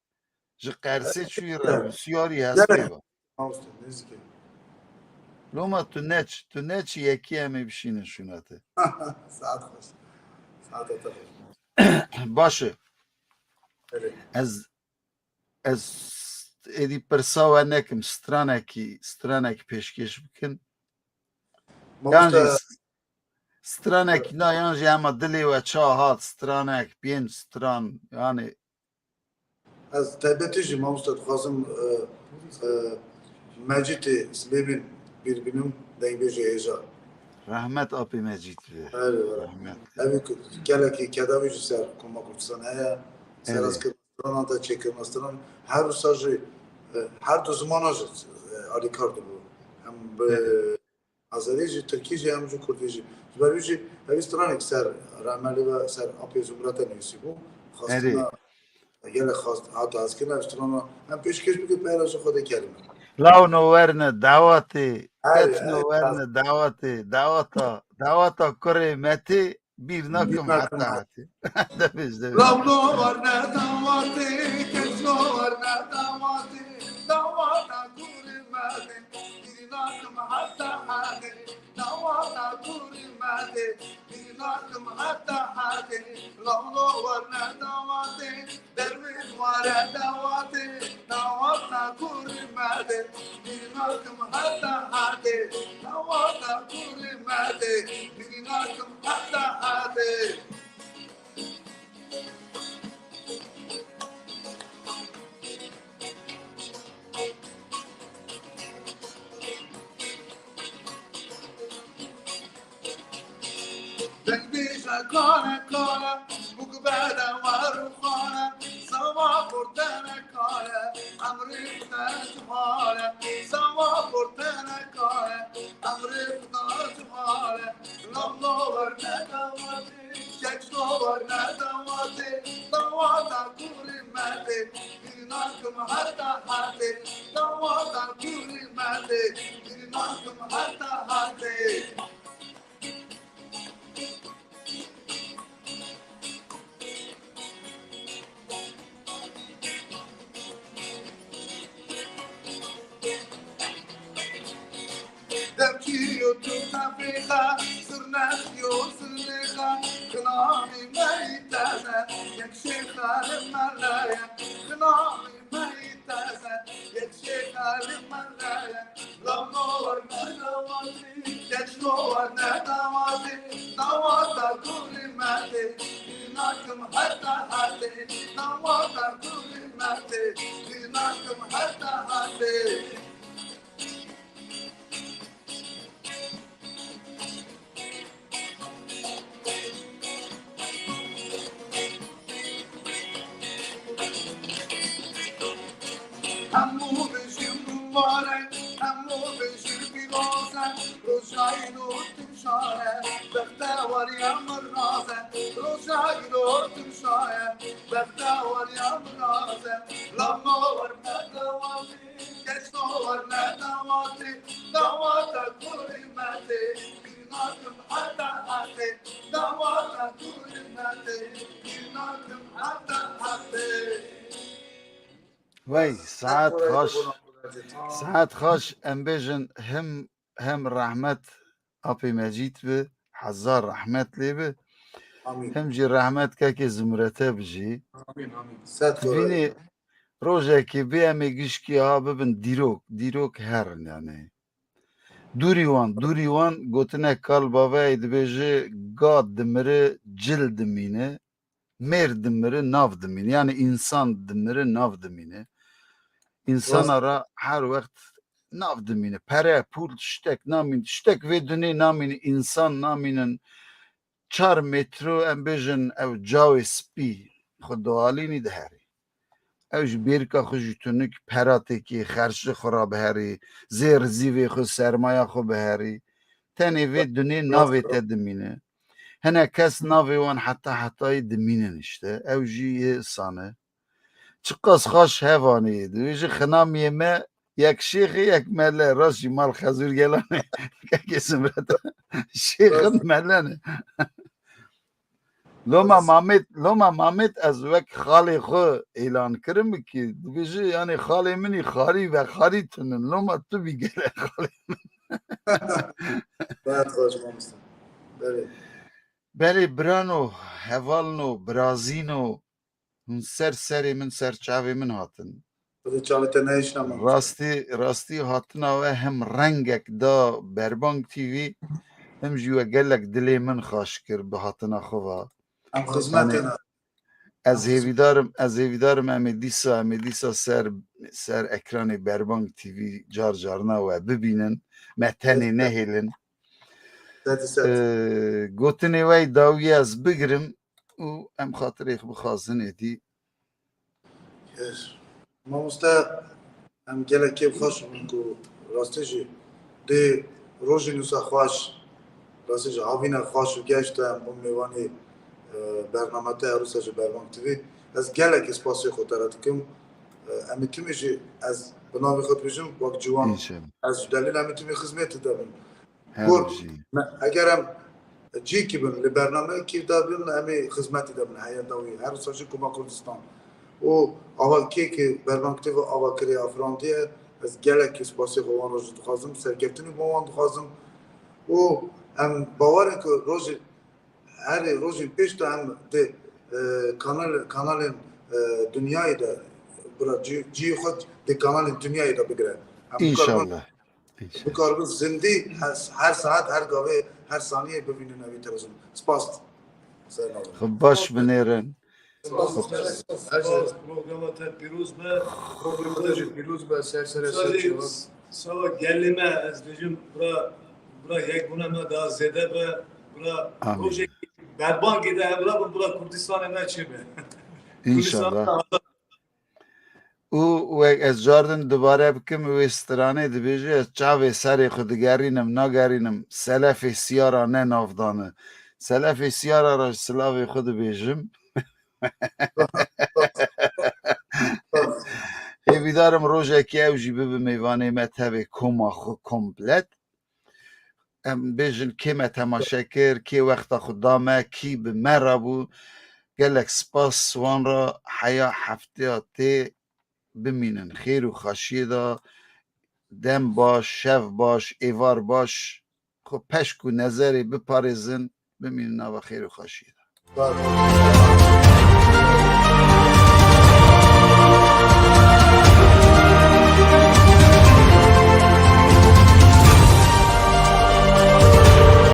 Ji Qersê çûye Rewan, siyarî hespê ve. Mamoste, nêzîkê. Loma tu neç, tu neç yekî em ê bişînin şûna te. Saet xweş. Saet te xweş. Baş e. Evet. Ez, ez êdî pirsa we nekim, stranekî, stranekî pêşkêş bikin. Yan Mamoste, jî s-, stranekî na, yan jî hema dilê we ça hat, stranek, pênc stran, yani. Ez taybetî jî, mamoste, dixwazim, e, e, Mecîtê Silêmîn bîr bînim, dengbêjê hêja. Rehmet apê Mecît be. Erê, erê. Rehmet. Evî ku gelekî kedawî jî ser Koma Kurdistan heye. Ser Evet. ez kirmastranan da çêkirmastranan. Her wisa jî, e, her du zimana jî, e, alîkar dibû. Hem bi Evet. Azerî jî, Tirkî jî, hem jî Kurdî jî. Ji ber wî jî evî stranek ser Remelî ve ser apê Zumrete nivîsî bû. Xwestina gelek xwest hata hezkirina strana. Em pêşkêş bikin peyra ji Xwedê kerîm. Law no werne dawatê, Erê, kef no erê, werne dawatê, dawata, dawata kurê Metê, bîr nakim Bîr nakim heta heta. Hatê. Debêj, debêj. Law no werne dawatê, kes no werne dawatê, dawata kurê Metê, bîr nakim heta Hatê, dawata kurê Metê, bîr nakim heta Hatê, law no werne dawatê, derwêt ware dawatê, dawata kurê Metê, bîr nakim heta Hatê, dawata kurê Metê, bîr nakim heta Hatê. Dengbêje kale kale, bûk bede wer û xale, zava xurtene kale, emrê xwe cihale, zava xurtene kale, emrê xwe cihale, lam no werne dawatê, keç no werne dawatê, dawata kurê Metê, bîr nakim heta Hatê, dawata kurê Metê, bîr nakim heta Hatê. Devçî yo tu tefrîqa, zurnex yo zilêxa, xinamî me yî teze, yek şêxa li me re ye, xinamî me yî teze, yek şêxa li me re ye. Lam no werne dawatê, keç no werne dawatê, dawata kurê Metê, bîr nakim heta Hatê, dawata kurê Metê, bîr nakim heta Hatê. Hemû bijîn bimare, hemû bijîn pîroze, roja îro timşare, bextewariya min raze, roja îro timşare, bextewariya min raze, lam no werne dawatê, keç no werne dawatê, dawata kurê Metê, bîr nakim heta Hatê, dawata kurê Metê, bîr nakim heta Hatê. Wey, saet xweş. Saet xweş, em bêjin hem, hem rehmet apê Mecît bi, hezar rehmet lê bi. Amîn. Hem jî rehmet kekê Zumrete bi jî. Amîn, amîn. Sed Vînê rojekê bê em ê gişkî ha bibin dîrok, dîrok herin yani. Dûrî wan, dûrî wan gotine kal bavayê dibêje, ga dimire cil dimîne, mêr dimire nav dimîne. Yani însan dimire nav dimîne. Însana ra her wext nav dimîne. Pere, pûl, tiştek namîne. Tiştek vê dunê namîne. Însan namînin. Çar metro em bêjin ew cawê spî xwe doalînî diherî. Ew ji bêrika xwe jî tunik peratêkî xerçli xwe ra biherî, zêr zîvê xwe, sermaya xwe biherî. Tenê vê dunê navê te dimîne. Hinek kes navê wan heta hetayî dimînin işte. Ew jî yê sane. Çiqas xaş hevanê yê. Dibêje xinamiyê me yek şêxê yek mele. Rast jî mal Xezûr Gelanê. Kekê Simreta. Şêxin mele ne. Loma Mamêt, loma Mamêt ez wek xalê xwe êlan kirim ki dibêje yani xalê min î xarî ve xarî tinin. Loma tu bî gele xalê min. Gayet xweş mamoste. Belê. Belê birano, hevalno, birazîno, hûn ser serê min, ser çavê min hatin. Xwedê çavê te nehêşna mamoste. Rastî, rastî hatina we hem rengek da Berbang T V, hem jî we gelek dilê min xaş kir bi hatina xwe va. Em xizmetê ne. Ez hêvîdarim, ez hêvîdarim em ê dîsa, em ê dîsa ser, ser ekranê Berbang T V car carna we bibînin, me tenê nehêlin. Ee, gotinê we dawiyê ez bigirim û em xatirê xwe bixwazin êdî. Mamoste, em gelek kêf xweş in ku rastî jî dê rojên wisa xweş, rastî jî havîna xweş û geş te em bûn mêvanê, e, bername te, her wisa ji Berbang T V. Ez gelekî spasê xwe te re dikim. E, em ê timî jî ez bi navê xwe dibêjim, wek ciwan, ez ji delîl em ê timî xizmêtê de bin. Her Got, jî. Me, eger em cîkî bin, li bernameyekî de bin, em ê xizmetî de bin, heya dawî, her wisa jî Kuma Kurdistan. Û ava kê ki Berbang T V ava kirê afirandiye, ez gelekî spasê xwe wan re jî dixwazim, serkeftinî bo wan dixwazim. Û em bawer in ku rojê, herê rojên pêş de em di, e, kanal, kanalên, e, dinyayê de, bira cî, cî xwe di kanalên dinyayê de bigire. Em bikaribin, İnşallah. İnşallah. Bikaribin zindî her, her saet, her gavê, her saniyê bibînin evî televîzyon. Spas. Ser navê. Xwe baş binêrin. Spas, spas, spas. Programa te pîroz be. Programa te jî pîroz be. Ser serê ser çavan. Sava gelê me, ez bêjim, bira, bira yekbûna me daha zêde be. Bira Amîn. Rojekî berbangê de, bira, bira Kurdistanê me çê be. İnşallah. Kurdistanê me Û wek ez cardin dubare bikim, wê stranê dibêje, ez çavê serê xwe digerînim, nagerînim, selefê siyara ne navdane. Selefê siyara re silavê xwe dibêjim. Hêvîdarim rojekê ew jî bibe mêvanê me tevê koma xwe komplet. Em bêjin kê me temaşe kir, kê wexta xwe da me, kî bi me re bû. Gelek spas wan re, heya hefteya tê bimînin xêr û xweşiyê de. Dem baş, şev baş, êvar baş, xwe peşk û nezerê biparêzin, bimînin nava xêr û xweşiyê de.